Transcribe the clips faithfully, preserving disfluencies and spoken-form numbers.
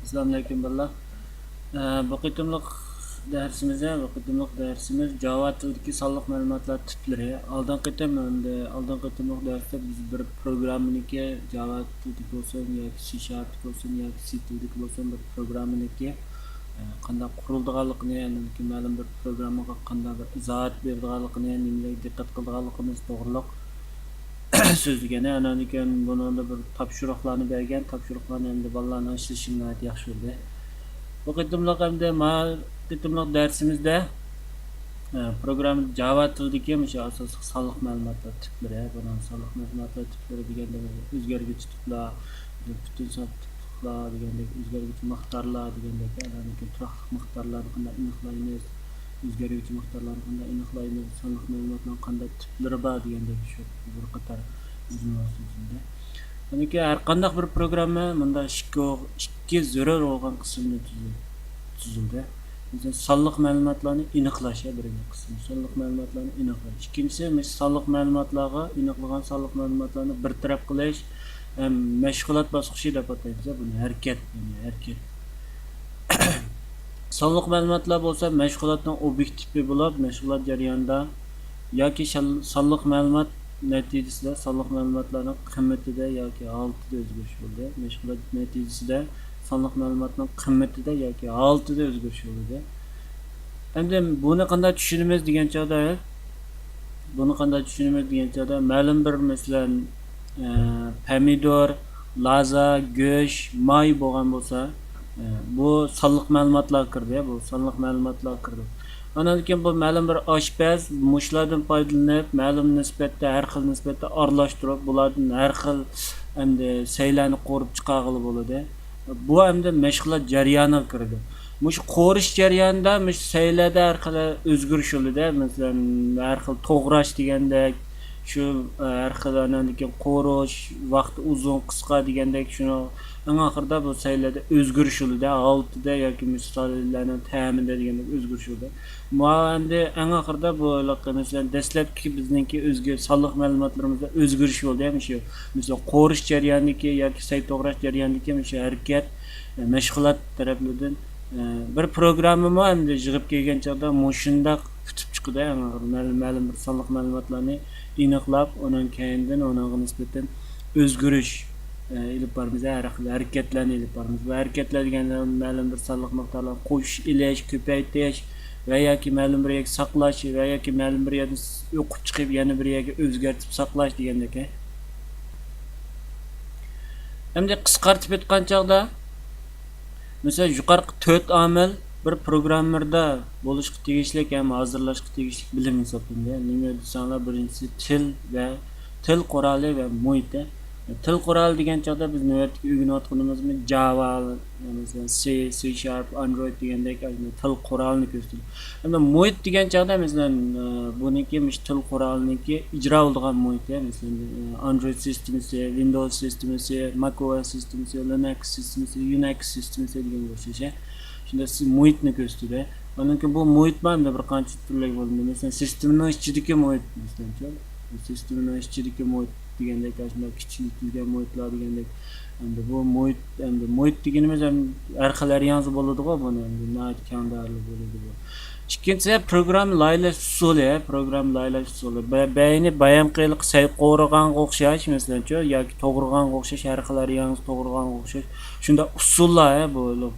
ئەسسالامۇئەلەيكۇم بالىلار. ئە، بۇ قېتىملىق دەرسىمىز، بۇ قېتىملىق دەرسىمىز جاۋا تىلىدىكى سانلىق مەلۇماتلار تىپلىرى. ئالدىنقى قېتىم ئەمدى، ئالدىنقى قېتىملىق دەرستە بىز بىر پروگراممىنىڭكى، جاۋا تىلىدىكى بولسۇن ياكى سى شارپتىكى بولسۇن ياكى سى تىلىدىكى بولسۇن، بىر پروگراممىنىڭكى، ئە، قانداق قۇرۇلىدىغانلىقىنى، ئاندىن كېيىن مەلۇم بىر پروگراممىغا قانداق بىر ئىزاھات بېرىدىغانلىقىنى، نېمىلەرگە دىققەت قىلىدىغانلىقىمىز توغرۇلۇق سۆزلىگەن. ئاندىن كېيىن بۇنىڭدا بىر تاپشۇرۇقلارنى بەرگەن، تاپشۇرۇقلارنى ئەمدى بالىلارنىڭ ئىشلىشى ناھايىتى ياخشى بولدى. بۇ قېتىملىق ئەمدى ما قېتىملىق دەرسىمىزدە، ئە، پروگرامما جاۋا تىلىدىكى مۇشۇ ئاساسلىق سانلىق مەلۇماتلار تىپلىرى، بۇنىڭ سانلىق مەلۇماتلار تىپلىرى دېگەندە ئۆزگەرگۈچى تىپلار، پۈتۈن سان تىپلار دېگەندەك، ئۆزگەرگۈچى مىقدارلار دېگەندەك، ئاندىن كېيىن تۇراقلىق مىقدارلارنى قانداق ئېنىقلايمىز، ئۆزگەرگۈچى مىقدارلارنى قانداق ئېنىقلايمىز، سانلىق مەلۇماتلارنىڭ قانداق تىپلىرى بار دېگەندەك شۇ بىر قاتار مەزمۇنلار سۆزلىدى. يەنىكى ھەر قانداق بىر پروگرامما مۇنداق ئىككى، ئىككى زۆرۈر بولغان قىسىمدىن تۈزۈل-، تۈزۈلدى. مەسىلەن، سانلىق مەلۇماتلارنى ئېنىقلاش، يا، بىرىنچى قىسمى سانلىق مەلۇماتلارنى ئېنىقلاش. ئىككىنچىسى، مۇشۇ سانلىق مەلۇماتلارغا، ئېنىقلىغان سانلىق مەلۇماتلارنى بىر تەرەپ قىلىش ھەم مەشغۇلات باسقۇچى دەپ ئاتايمىز، بۇنى ھەرىكەت، يەنى ھەرىكەت. سانلىق مەلۇماتلار بولسا مەشغۇلاتنىڭ ئوبيېكتىپى بولۇپ، مەشغۇلات جەريانىدا ياكى شان-، سانلىق مەلۇمات نەتىجىسىدە سانلىق مەلۇماتلارنىڭ قىممىتىدە ياكى ھالىتىدە ئۆزگىرىش بولدى. مەشغۇلات نەتىجىسىدە سانلىق مەلۇماتنىڭ قىممىتىدە ياكى ھالىتىدە ئۆزگىرىش بولدى. ئەمدى بۇنى قانداق چۈشىنىمىز دېگەن چاغدا، بۇنى قانداق چۈشىنىمىز دېگەن چاغدا، مەلۇم بىر، مەسىلەن، ئە، پەمىدۇر، لازا، گۆش، ماي بولغان بولسا، ئە، بۇ سانلىق مەلۇماتلارغا كىرىدۇ، بۇ سانلىق مەلۇماتلارغا كىرىدۇ. ئاندىن كېيىن بۇ مەلۇم بىر ئاشپەز مۇشۇلاردىن پايدىلىنىپ، مەلۇم نىسبەتتە، ھەر خىل نىسبەتتە ئارىلاشتۇرۇپ، بۇلاردىن ھەر خىل ئەمدى سەيلەرنى قورۇپ چىقارغىلى بولىدۇ. بۇ ئەمدى مەشغۇلات جەريانىغا كىرىدۇ. مۇشۇ قورۇش جەريانىدا مۇشۇ سەيلەردە ھەر خىل ئۆزگىرىش بولىدۇ. مەسىلەن، ھەر خىل توغراش دېگەندەك، شۇ، ئە، ھەر خىل ئاناندىن كېيىن قورۇش، ۋاقتى ئۇزۇن، قىسقا دېگەندەك، شۇنىڭ ئەڭ ئاخىرىدا بۇ سەيلەردە ئۆزگىرىش بولىدۇ. ھالىتىدە ياكى مۇشۇ سەيلەرنىڭ تەمىدە دېگەندەك ئۆزگىرىش بولىدۇ. ماۋۇ ئەمدى ئەڭ ئاخىرىدا بۇ ھېلىقى، مەسىلەن، دەسلەپكى بىزنىڭكى ئۆزگە سانلىق مەلۇماتلىرىمىزدا ئۆزگىرىش بولدى، مۇشۇ، مەسىلەن، قورۇش جەريانىدىكى ياكى سەي توغراش جەريانىدىكى مۇشۇ ھەرىكەت، مەشغۇلات تەرەپلىرىدىن، ئە، بىر پروگراممىمۇ ئەمدى يىغىپ كەلگەن چاغدا مۇشۇنداق پۈتۈپ چىقىدۇ، مەلۇم، مەلۇم بىر سانلىق مەلۇماتلارنى ئېنىقلاپ، ئۇنىڭ كەينىدىن ئۇنىڭغا نىسبەتەن ئۆزگىرىش، ئە، ئېلىپ بارىمىز، ھەر خىل ھەرىكەتلەرنى ئېلىپ بارىمىز. بۇ ھەرىكەتلەر دېگەندە مەلۇم بىر سانلىق مىقدارلارنى قوشۇش، ئېلىش، كۆپەيتىش ۋە ياكى مەلۇم بىر يەرگە ساقلاش ۋە ياكى مەلۇم بىر يەردىن ئوقۇپ چىقىپ يەنە بىر يەرگە ئۆزگەرتىپ ساقلاش دېگەندەك. ئەمدى قىسقارتىپ ئېيتقان چاغدا، مەسىلەن، يۇقىرىقى تۆت ئامىل بىر پروگراممېردا بولۇشقا تېگىشلىك ھەم ھازىرلاشقا تېگىشلىك بىلىم ھېسابلىنىدۇ. نېمە دېسەڭلار، بىرىنچىسى تىل ۋە تىل قورالى ۋە مۇھىت. تىل قورالى دېگەن چاغدا بىز نۆۋەتتىكى ئۆگىنىۋاتقىنىمىزمۇ جاۋا، مەسىلەن، سى، سى شارپ، ئاندرويد دېگەندەك تىل قورالىنى كۆرسىتىدۇ. ئەمدى مۇھىت دېگەن چاغدا، مەسىلەن، ئە، بۇنىڭكى مۇشۇ تىل قورالىنىڭكى ئىجرا بولىدىغان مۇھىتى، مەسىلەن، ئە، ئاندرويد سىستېمىسى، ۋىندوۋس سىستېمىسى، ماك ئوئېس سىستېمىسى، لىنەكس سىستېمىسى، يۇنەكس سىستېمىسى دېگەنگە ئوخشاش. شۇنداق سىز مۇھىتنى كۆرسىتىدۇ. ئاندىن كېيىن بۇ مۇھىتمۇ ئەمدى بىر قانچە تۈرلەرگە بۆلۈنىدۇ. مەسىلەن، سىستېمىنىڭ ئىچىدىكى مۇھىت، مەسىلەن، سىستېمىنىڭ ئىچىدىكى مۇھىت دېگەندەك، ئاشۇنداق كىچىكلىتىلگەن مۇھىتلار دېگەندەك. ئەمدى بۇ مۇھىت، ئەمدى مۇھىت دېگىنىمىز ھەم ھەر خىل ھەر يانغا بولىدىغۇ، بۇنى ئەمدى ناھايىتى كەڭ دائىرىلىك بولىدۇ بۇ. ئىككىنچىسى، پروگرامما لايىھەلەش ئۇسۇلى، پروگرامما لايىھەلەش ئۇسۇلى. بە-، بەينى بايام قېلىق سەي قورۇغانغا ئوخشاش، مەسىلەن، چۇ، ياكى توغرىغانغا ئوخشاش، ھەر خىل ھەر يانغا توغرىغانغا ئوخشاش. شۇنداق ئۇسۇللار، ھە، بۇ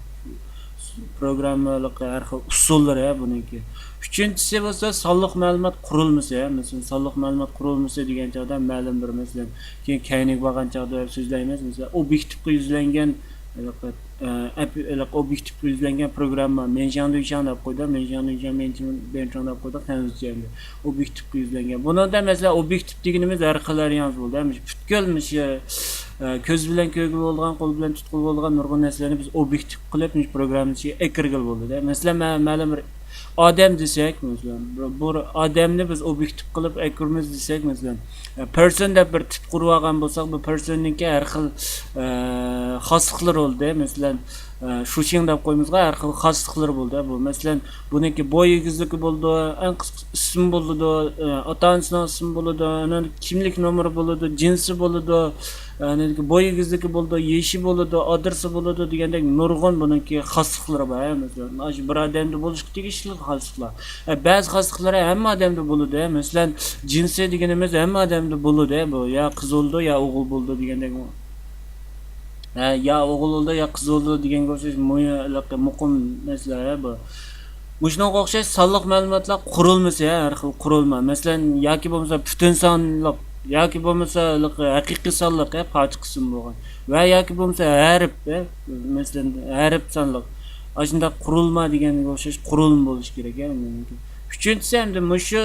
پروگراممىلىق ھەر خىل ئۇسۇللىرى بۇنىڭكى. ئۈچىنچىسى بولسا سانلىق مەلۇمات قۇرۇلمىسى. مەسىلەن، سانلىق مەلۇمات قۇرۇلمىسى دېگەن چاغدا مەلۇم بىر، مەسىلەن، كېيىن كەينىگە بارغان چاغدا سۆزلەيمىز. مەسىلەن، ئوبيېكتىپقا يۈزلەنگەن، ھېلىقى، ئە، ئەپ-، ھېلىقى ئوبيېكتىپقا يۈزلەنگەن پروگرامما، مېنشياڭدۇيشياڭ دەپ قويدۇق، مېنشياڭدۇيشياڭ، مېنچىڭ، بېنچىڭ دەپ قويدۇق، تەنزىچياڭدۇ. ئوبيېكتىپقا يۈزلەنگەن. بۇنىڭدا، مەسىلەن، ئوبيېكتىپ دېگىنىمىز ھەر خىل ھەر يانغا بولىدۇ. ھەم پۈتكۈل مۇشۇ، ئە، كۆز بىلەن كۆرگىلى بولىدىغان، قول بىلەن تۇتقىلى بولىدىغان نۇرغۇن نەرسىلەرنى بىز ئوبيېكتىپ قىلىپ، مۇشۇ پروگرامما ئىچىگە ئەكىرگىلى بولىدۇ. مەسىلەن، مە-، مەلۇم بىر ئادەم دېسەك، مەسىلەن، بىر، بىر ئادەمنى بىز ئوبيېكتىپ قىلىپ ئەكىرىمىز دېسەك، مەسىلەن، پېرسون دەپ بىر تىپ قۇرۇۋالغان بولساق، بۇ پېرسوننىڭكى ھەر خىل، ئە، خاسلىقلىرى بولدى. مەسىلەن، شۇشىڭ دەپ قويىمىزغا، ھەر خىل خاسلىقلىرى بولىدۇ. بۇ مەسىلەن، بۇنىڭكى بوي ئېگىزلىكى بولىدۇ، ئەڭ قىسقىسى ئىسمى بولىدۇ، ئاتا ئانىسىنىڭ ئىسمى بولىدۇ، ئاندىن كىملىك نومۇرى بولىدۇ، جىنسى بولىدۇ، ئاندىن بوي ئېگىزلىكى بولىدۇ، يېشى بولىدۇ، ئادرېسى بولىدۇ دېگەندەك نۇرغۇن بۇنىڭكى خاسلىقلىرى بار. مەسىلەن، ئاشۇ بىر ئادەمدە بولۇشقا تېگىشلىك خاسلىقلار. ئە، بەزى خاسلىقلىرى ھەممە ئادەمدە بولىدۇ. مەسىلەن، جىنسى دېگىنىمىز ھەممە ئادەمدە بولىدۇ. بۇ يا قىز بولىدۇ، يا ئوغۇل بولىدۇ دېگەندەك. ھە، يا ئوغۇل بولىدۇ، يا قىز بولىدۇ دېگەنگە ئوخشاش مۇ-، مۇقىم مەسىلە، ھە، بۇ. مۇشۇنىڭغا ئوخشاش سانلىق مەلۇماتلار قۇرۇلمىسى، ھە، ھەر خىل قۇرۇلما. مەسىلەن، ياكى بولمىسا پۈتۈن سانلىق، ياكى بولمىسا ھېلىقى ھەقىقىي سانلىق، ھە، پارچە قىسىم بولغان. ۋە ياكى بولمىسا ھەرپ، ھە، مەسىلەن، ھەرپ سانلىق. ئاشۇنداق قۇرۇلما دېگەنگە ئوخشاش قۇرۇلما بولۇشى كېرەك، ھە. ئۈچىنچىسى، ئەمدى مۇشۇ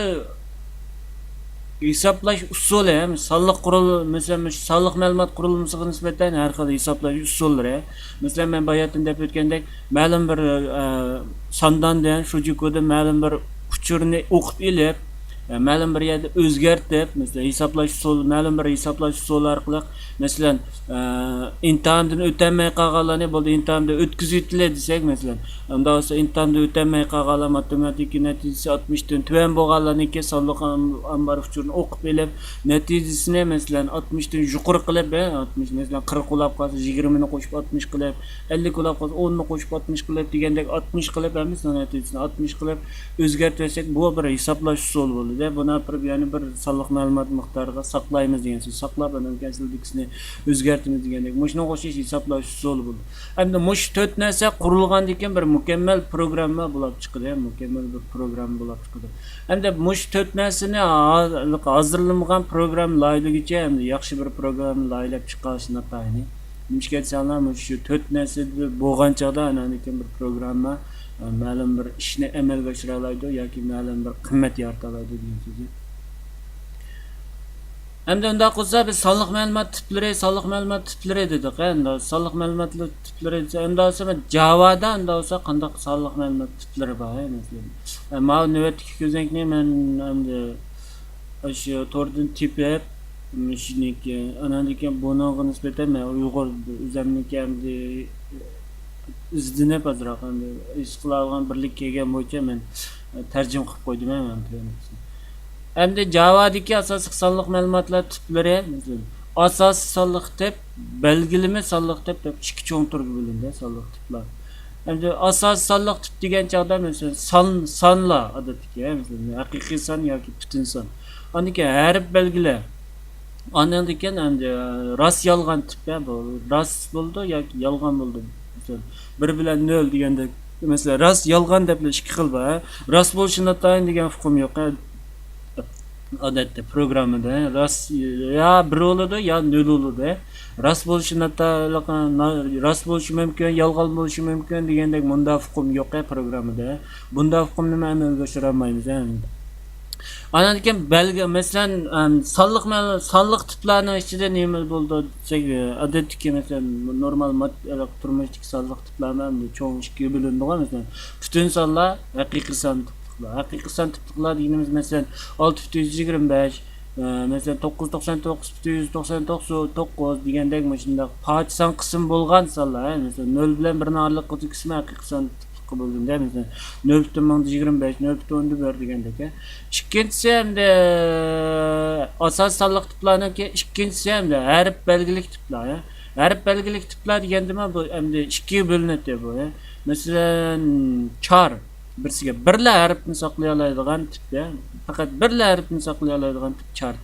ھېسابلاش ئۇسۇلى، ھەم سانلىق قۇرۇل-، مەسىلەن، مۇشۇ سانلىق مەلۇمات قۇرۇلمىسىغا نىسبەتەن ھەر خىل ھېسابلاش ئۇسۇللىرى. مەسىلەن، مەن باياتىن دەپ ئۆتكەندەك، مەلۇم بىر، ئە، سانداندىن، شۇجۇكۇدىن مەلۇم بىر ئۇچۇرنى ئوقۇپ ئېلىپ، ئە، مەلۇم بىر يەردە ئۆزگەرتىپ، مەسىلەن، ھېسابلاش ئۇسۇلى، مەلۇم بىر ھېسابلاش ئۇسۇلى ئارقىلىق، مەسىلەن، ئە، ئىمتىھاندىن ئۆتەلمەي قالغانلارنى، بولدى، ئىمتىھاندىن ئۆتكۈزۈۋېتىلە دېسەك، مەسىلەن، ئۇنداق بولسا ئىمتىھاندىن ئۆتەلمەي قالغانلار ماتېماتىكا نەتىجىسى ئاتمىشتىن تۆۋەن بولغانلارنىڭكى سانلىق ئام-، ئامبار ئۇچۇرىنى ئوقۇپ ئېلىپ، نەتىجىسىنى، مەسىلەن، ئاتمىشتىن يۇقىرى قىلىپ، ئە، ئاتمىش، مەسىلەن، قىرىق بولاپ قالسا، يىگىرمىنى قوشۇپ ئاتمىش قىلىپ، ئەللىك بولاپ قالسا، ئوننى قوشۇپ ئاتمىش قىلىپ دېگەندەك، ئاتمىش قىلىپ، ھەممىسىنىڭ نەتىجىسىنى ئاتمىش قىلىپ ئۆزگەرتىۋەتسەك، بۇ بىر ھېسابلاش ئۇسۇلى بولىدۇ. بۇنى ئاپىرىپ يەنە بىر سانلىق مەلۇمات مىقدارىغا ساقلايمىز دېگەن سۆز. ساقلاپ، ئاندىن كېيىن ئۆزگەرتىمىز دېگەندەك، مۇشۇنىڭغا ئوخشاش ھېسابلاش ئۇسۇلى بولىدۇ. ئەمدى مۇشۇ تۆت نەرسە قۇرۇلغاندىن كېيىن بىر مۇكەممەل پروگرامما بولاپ چىقىدۇ، مۇكەممەل بىر پروگرامما بولاپ چىقىدۇ. ئەمدى مۇشۇ تۆت نەرسىنى ھا-، ھازىرلىمىغان پروگرامما لايىھىلىگۈچى ئەمدى ياخشى بىر پروگرامما لايىھىلەپ چىقارىشى ناتايىنى. نېمىشقا دېسەڭلار، مۇشۇ تۆت نەرسە بولغان چاغدا ئاندىن كېيىن بىر پروگرامما، ئە، مەلۇم بىر ئىشنى ئەمەلگە ئاشۇرالايدۇ ياكى مەلۇم بىر قىممەت يارىتالايدۇ دېگەن سۆزى. ئەمدى ئۇنداق بولسا، بىز سانلىق مەلۇمات تىپلىرى، سانلىق مەلۇمات تىپلىرى دېدۇق، ھە، ئەمدى سانلىق مەلۇماتلار تىپلىرى دېسە، ئەمدى بولسا جاۋادا، ئەمدى بولسا قانداق سانلىق مەلۇمات تىپلىرى بار، ھە، مەسىلەن. ئە، ماۋۇ نۆۋەتتىكى كۆزنەكنى مەن ئەمدى ئاشۇ توردىن تېپىپ، شۇنىڭكى، ئاناندىن كېيىن بۇنىڭغا نىسبەتەن مەن ئۇيغۇر ئۆزۈمنىڭكى ئەمدى ئىزدىنىپ ئازراق ئەمدى ھېس قىلالىغان بىرلىككە كەلگەن بويىچە مەن تەرجىمە قىلىپ قويدۇم، ھە، مەن. ئەمدى جاۋادىكى ئاساسلىق سانلىق مەلۇماتلار تىپلىرى، مەسىلەن، ئاساسىي سانلىق تىپ، بەلگىلىمە سانلىق تىپ دەپ ئىككى چوڭ تۈرگە بۆلۈنىدۇ سانلىق تىپلار. ئەمدى ئاساسىي سانلىق تىپ دېگەن چاغدا، مەسىلەن، سان، سانلار ئادەتتىكى، مەسىلەن، ھەقىقىي سان ياكى پۈتۈن سان. ئاندىن كېيىن ھەرپ بەلگىلەر. ئاندىن كېيىن ئەمدى راست يالغان تىپ، بۇ راست بولىدۇ ياكى يالغان بولىدۇ. مەسىلەن، بىر بىلەن نۆل دېگەندەك، مەسىلەن، راست يالغان دەپلا ئىككى خىل بار. راست بولۇشى ناتايىن دېگەن ئۇقۇم يوق. ئادەتتە پروگراممىدا راست يا بىر بولىدۇ، يا نۆل بولىدۇ. راست بولۇشى ناتا-، راست بولۇشى مۇمكىن، يالغان بولۇشى مۇمكىن دېگەندەك مۇنداق ئۇقۇم يوق پروگراممىدا. بۇنداق ئۇقۇمنى ئەمەلگە ئاشۇرالمايمىز. ئاندىن كېيىن بەلگە، مەسىلەن، ئەم، سانلىق مەل-، سانلىق تىپلارنىڭ ئىچىدە نېمە بولىدۇ دېسەك، ئادەتتىكى، مەسىلەن، نورمال مات-، تۇرمۇشتىكى سانلىق تىپلارمۇ ئەمدى چوڭ ئىككىگە بۆلۈنىدىغۇ، مەسىلەن، پۈتۈن سانلار، ھەقىقىي سان تىپلىقلار. ھەقىقىي سان تىپلىقلار دېگىنىمىز، مەسىلەن، ئالتە پۈتۈن يۈز يىگىرمە بەش، ئە، مەسىلەن، توققۇز يۈز توقسان توققۇز پۈتۈن يۈز توقسان توققۇز دېگەندەك مۇشۇنداق پارچە سان قىسمى بولغان سانلار، ھە، مەسىلەن، نۆل بىلەن بىرنىڭ ئارىلىقىدىكى قىسمى ھەقىقىي سان تىپلىققا بۆلگەندە، مەسىلەن، نۆل پۈتۈن مىڭدا يىگىرمە بەش، نۆل پۈتۈن ئوندىن بىر دېگەندەك، ھە. ئىككىنچىسى ئەمدى ئاساسىي سانلىق تىپلارنىڭكى ئىككىنچىسى ئەمدى ھەرپ بەلگىلىك تىپلار، ھە. ھەرپ بەلگىلىك تىپلار دېگەندىمۇ بۇ ئەمدى ئىككىگە بۆلۈنەتتى بۇ، ھە. مەسىلەن، چار. بىرسىگە بىرلا ھەرپنى ساقلىيالايدىغان تىپ، يا، پەقەت بىرلا ھەرپنى ساقلىيالايدىغان تىپ چار.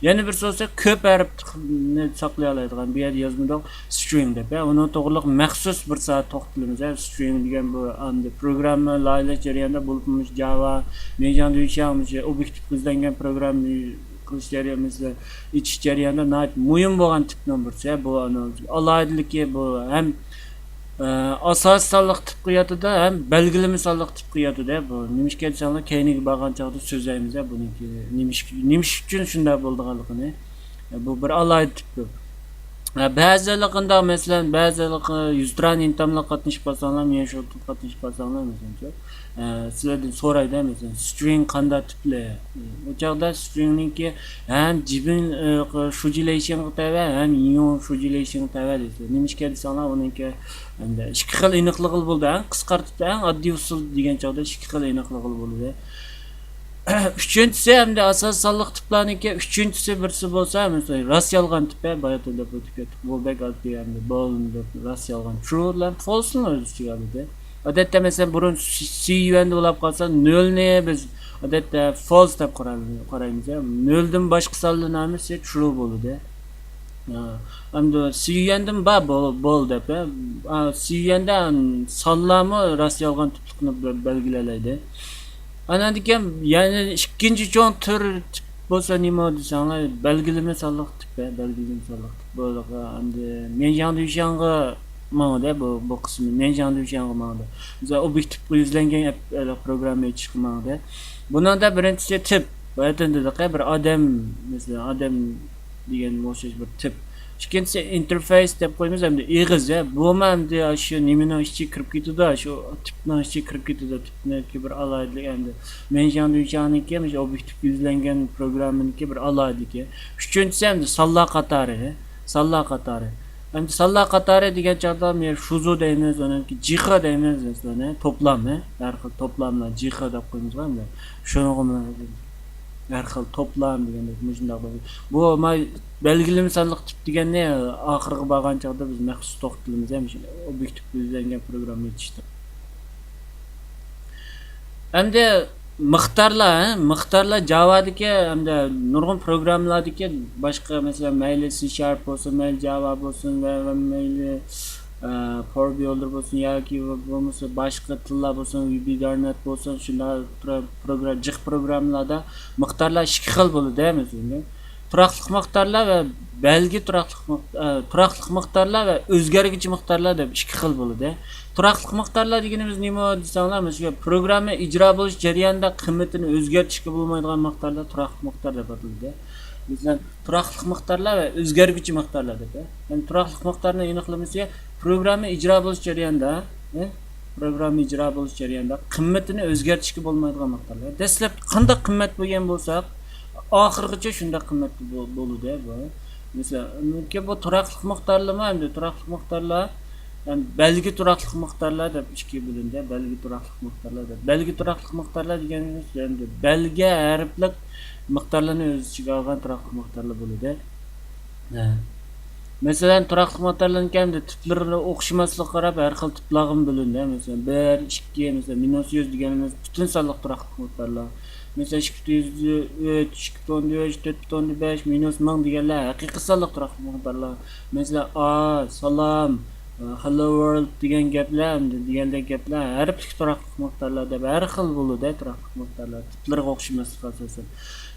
يەنە بىرسى بولسا كۆپ ھەرپنى ساقلىيالايدىغان، بۇ يەردە يازمىدۇق، سترىڭ دەپ، يا، ئۇنىڭ توغرىلىق مەخسۇس بىر سائەت توختىلىمىز، يا، سترىڭ دېگەن بۇ ئەمدى پروگرامما لايىھەلەش جەريانىدا، بولۇپمۇ جاۋا، مېيجاڭ دۈيشياڭ، مۇشۇ ئوبيېكتىپ كۆزلەنگەن پروگرامما قىلىش جەريانىدا، ئېچىش جەريانىدا ناھايىتى مۇھىم بولغان تىپنىڭ بىرسى، بۇ ئالاھىدىلىكى، بۇ ھەم، ئە، ئاساسىي سانلىق تىپقا ياتىدۇ، ھەم بەلگىلىمە سانلىق تىپقا ياتىدۇ. بۇ نېمىشقا دېسەڭلار، كەينىگە بارغان چاغدا سۆزلەيمىز، بۇنىڭكى نېمىش-، نېمىش ئۈچۈن شۇنداق بولىدىغانلىقىنى. بۇ بىر ئالاھىدە تىپ. ھە، بەزىلىقىندا، مەسىلەن، بەزىلىقى يۈزتۇرا ئىنتاملىق قاتنىشىپ قالساڭلار، مېنىڭ شۇ قاتنىشىپ قالساڭلار، مەسىلەن، شۇ، ئە، سىلەردىن سورايدۇ، مەسىلەن، سترىڭ قانداق تىپلى؟ ئۇ چاغدا سترىڭنىڭكى ھەم جىبىن، ئە، شۇجىلەيشىڭغا تەۋە، ھەم يۇڭ شۇجىلەيشىڭغا تەۋە دەيسىلەر. نېمىشقا دېسەڭلار، ئۇنىڭكى ئەمدى ئىككى خىل ئېنىقلىقى بولىدۇ، ھە، قىسقارتىپ، ئەڭ ئاددىي ئۇسۇل دېگەن چاغدا ئىككى خىل ئېنىقلىقى بولىدۇ. ئۈچىنچىسى ھەمدە ئاساسىي سانلىق تىپلارنىڭكى ئۈچىنچىسى بىرسى بولسا، مەسىلەن، راست يالغان تىپى، باياتىن دەپ ئۆتۈپ كەتتۇق. بۇ بەك ئاددىي، ھەمدە بولدى دەپ راست يالغان، ترۇ بىلەن فولسنى ئۆز ئىچىگە ئالىدۇ. ئادەتتە، مەسىلەن، بۇرۇن سى-، سى يۈەندە بولاپ قالسا، نۆلنى بىز ئادەتتە فولس دەپ قاراي-، قارايمىز. نۆلدىن باشقا سانلارنىڭ ھەممىسى ترۇ بولىدۇ. ئا، ئەمدى سى يۈەندىن بار، بول، بول دەپ، ئا، سى يۈەندە سانلارمۇ راست يالغان تىپلىقنى بە-، بەلگىلەيدۇ. ئاندىن كېيىن يەنە ئىككىنچى چوڭ تۈر تىپ بولسا نېمە دېسەڭلار، بەلگىلىمە سانلىق تىپ، بەلگىلىمە سانلىق تىپ. بۇ ئەمدى ميەنجياڭ دۈيشياڭغا ماڭىدۇ، بۇ، بۇ قىسمى ميەنجياڭ دۈيشياڭغا ماڭىدۇ. بىز ئوبيېكتىپقا يۈزلەنگەن ئەپ-، پروگرامما ئېچىشقا ماڭىدۇ. بۇنىڭدا بىرىنچىسى تىپ، باياتىن دېدۇق، بىر ئادەم، مەسىلەن، ئادەم دېگەن ئوخشاش بىر تىپ. ئىككىنچىسى ئىنتېرفېيس دەپ قويىمىز، ئەمدى ئېغىز، يا، بۇمۇ ئەمدى شۇ نېمىنىڭ ئىچىگە كىرىپ كېتىدۇ، شۇ تىپنىڭ ئىچىگە كىرىپ كېتىدۇ، تىپنىڭكى بىر ئالاھىدىلىكى ئەمدى. ميەنجياڭ دۈيشياڭنىڭكى، مۇشۇ ئوبيېكتىپ يۈزلەنگەن پروگراممىنىڭكى بىر ئالاھىدىلىكى. ئۈچىنچىسى ئەمدى سانلار قاتارى، سانلار قاتارى. ئەمدى سانلار قاتارى دېگەن چاغدا، مەن شۇزۇ دەيمىز، ئۇنىڭكى جىخې دەيمىز، مەسىلەن، توپلامى، ھەر خىل توپلاملار، جىخې دەپ قويىمىزغۇ ئەمدى. شۇنىڭغىمۇ ھەر خىل توپلام دېگەندەك مۇشۇنداق بولىدۇ. بۇ ما-، بەلگىلىمە سانلىق تىپ دېگەننى ئاخىرىغا بارغان چاغدا بىز مەخسۇس توختىلىمىز، ھەم شۇ ئوبيېكتىپ يۈزلەنگەن پروگرامما ئېچىشتا. ئەمدى مىقدارلار، ھە؟ مىقدارلار جاۋادىكى، ئەمدى نۇرغۇن پروگراممىلاردىكى باشقا، مەسىلەن، مەيلى سى شارپ بولسۇن، مەيلى جاۋا بولسۇن ۋە، ۋە مەيلى، ئە، پاۋېر بىلدېر بولسۇن ياكى بولمىسا باشقا تىللار بولسۇن، ۋى بى دارنېت بولسۇن، شۇنداق پرو-، پروگرام، جىق پروگراممىلاردا مىقدارلار ئىككى خىل بولىدۇ، مەسىلەن، تۇراقلىق مىقدارلار ۋە بەلگە تۇراقلىق مىق-، ئە، تۇراقلىق مىقدارلار ۋە ئۆزگەرگۈچى مىقدارلار دەپ ئىككى خىل بولىدۇ. تۇراقلىق مىقدارلار دېگىنىمىز نېمە دېسەڭلار، مەسىلەن، پروگرامما ئىجرا بولۇش جەريانىدا قىممىتىنى ئۆزگەرتىشكە بولمايدىغان مىقدارلار تۇراقلىق مىقدار دەپ ئاتىلىدۇ. مەسىلەن، تۇراقلىق مىقدارلار ۋە ئۆزگەرگۈچى مىقدارلار دەپ. يەنى تۇراقلىق مىقدارنىڭ ئېنىقلىمىسى پروگرامما ئىجرا بولۇش جەريانىدا، ئە، پروگرامما ئىجرا بولۇش جەريانىدا قىممىتىنى ئۆزگەرتىشكە بولمايدىغان مىقدارلار. دەسلەپتە قانداق قىممەت بولغان بولساق، ئاخىرغىچە شۇنداق قىممەتتە بو-، بولىدۇ بۇ. مەسىلەن، بۇ تۇراقلىق مىقدارلارمۇ، ئەمدى تۇراقلىق مىقدارلار، يەنى بەلگە تۇراقلىق مىقدارلار دەپ ئىككىگە بۆلۈنىدۇ. بەلگە تۇراقلىق مىقدارلار دەپ. بەلگە تۇراقلىق مىقدارلار دېگىنىمىز، يەنى بەلگە ھەرپلىك مىقدارلارنى ئۆز ئىچىگە ئالغان تۇراقلىق مىقدارلار بولىدۇ. ھە. مەسىلەن، تۇراقلىق مىقدارلارنىڭكى ئەمدى تىپلىرىنى ئوخشىماسلىققا قاراپ ھەر خىل تىپلارغىمۇ بۆلۈنىدۇ. مەسىلەن، بىر، ئىككى، مەسىلەن، مىنۇس يۈز دېگىنىمىز پۈتۈن سانلىق تۇراقلىق مىقدارلار. مەسىلەن، ئىككى پۈتۈن يۈز ئۈچ، ئىككى پۈتۈن ئون تۆت، تۆت پۈتۈن ئون بەش، مىنۇس مىڭ دېگەنلەر ھەقىقىي سانلىق تۇراقلىق مىقدارلار. مەسىلەن، ئا، سالام، ھېللو ۋورلد دېگەن گەپلەر، ئەمدى دېگەندەك گەپلەر ھەرپلىك تۇراقلىق مىقدارلار دەپ ھەر خىل بولىدۇ، تۇراقلىق مىقدارلار. تىپلىرىغا ئوخشىماسلىق ئاساسەن.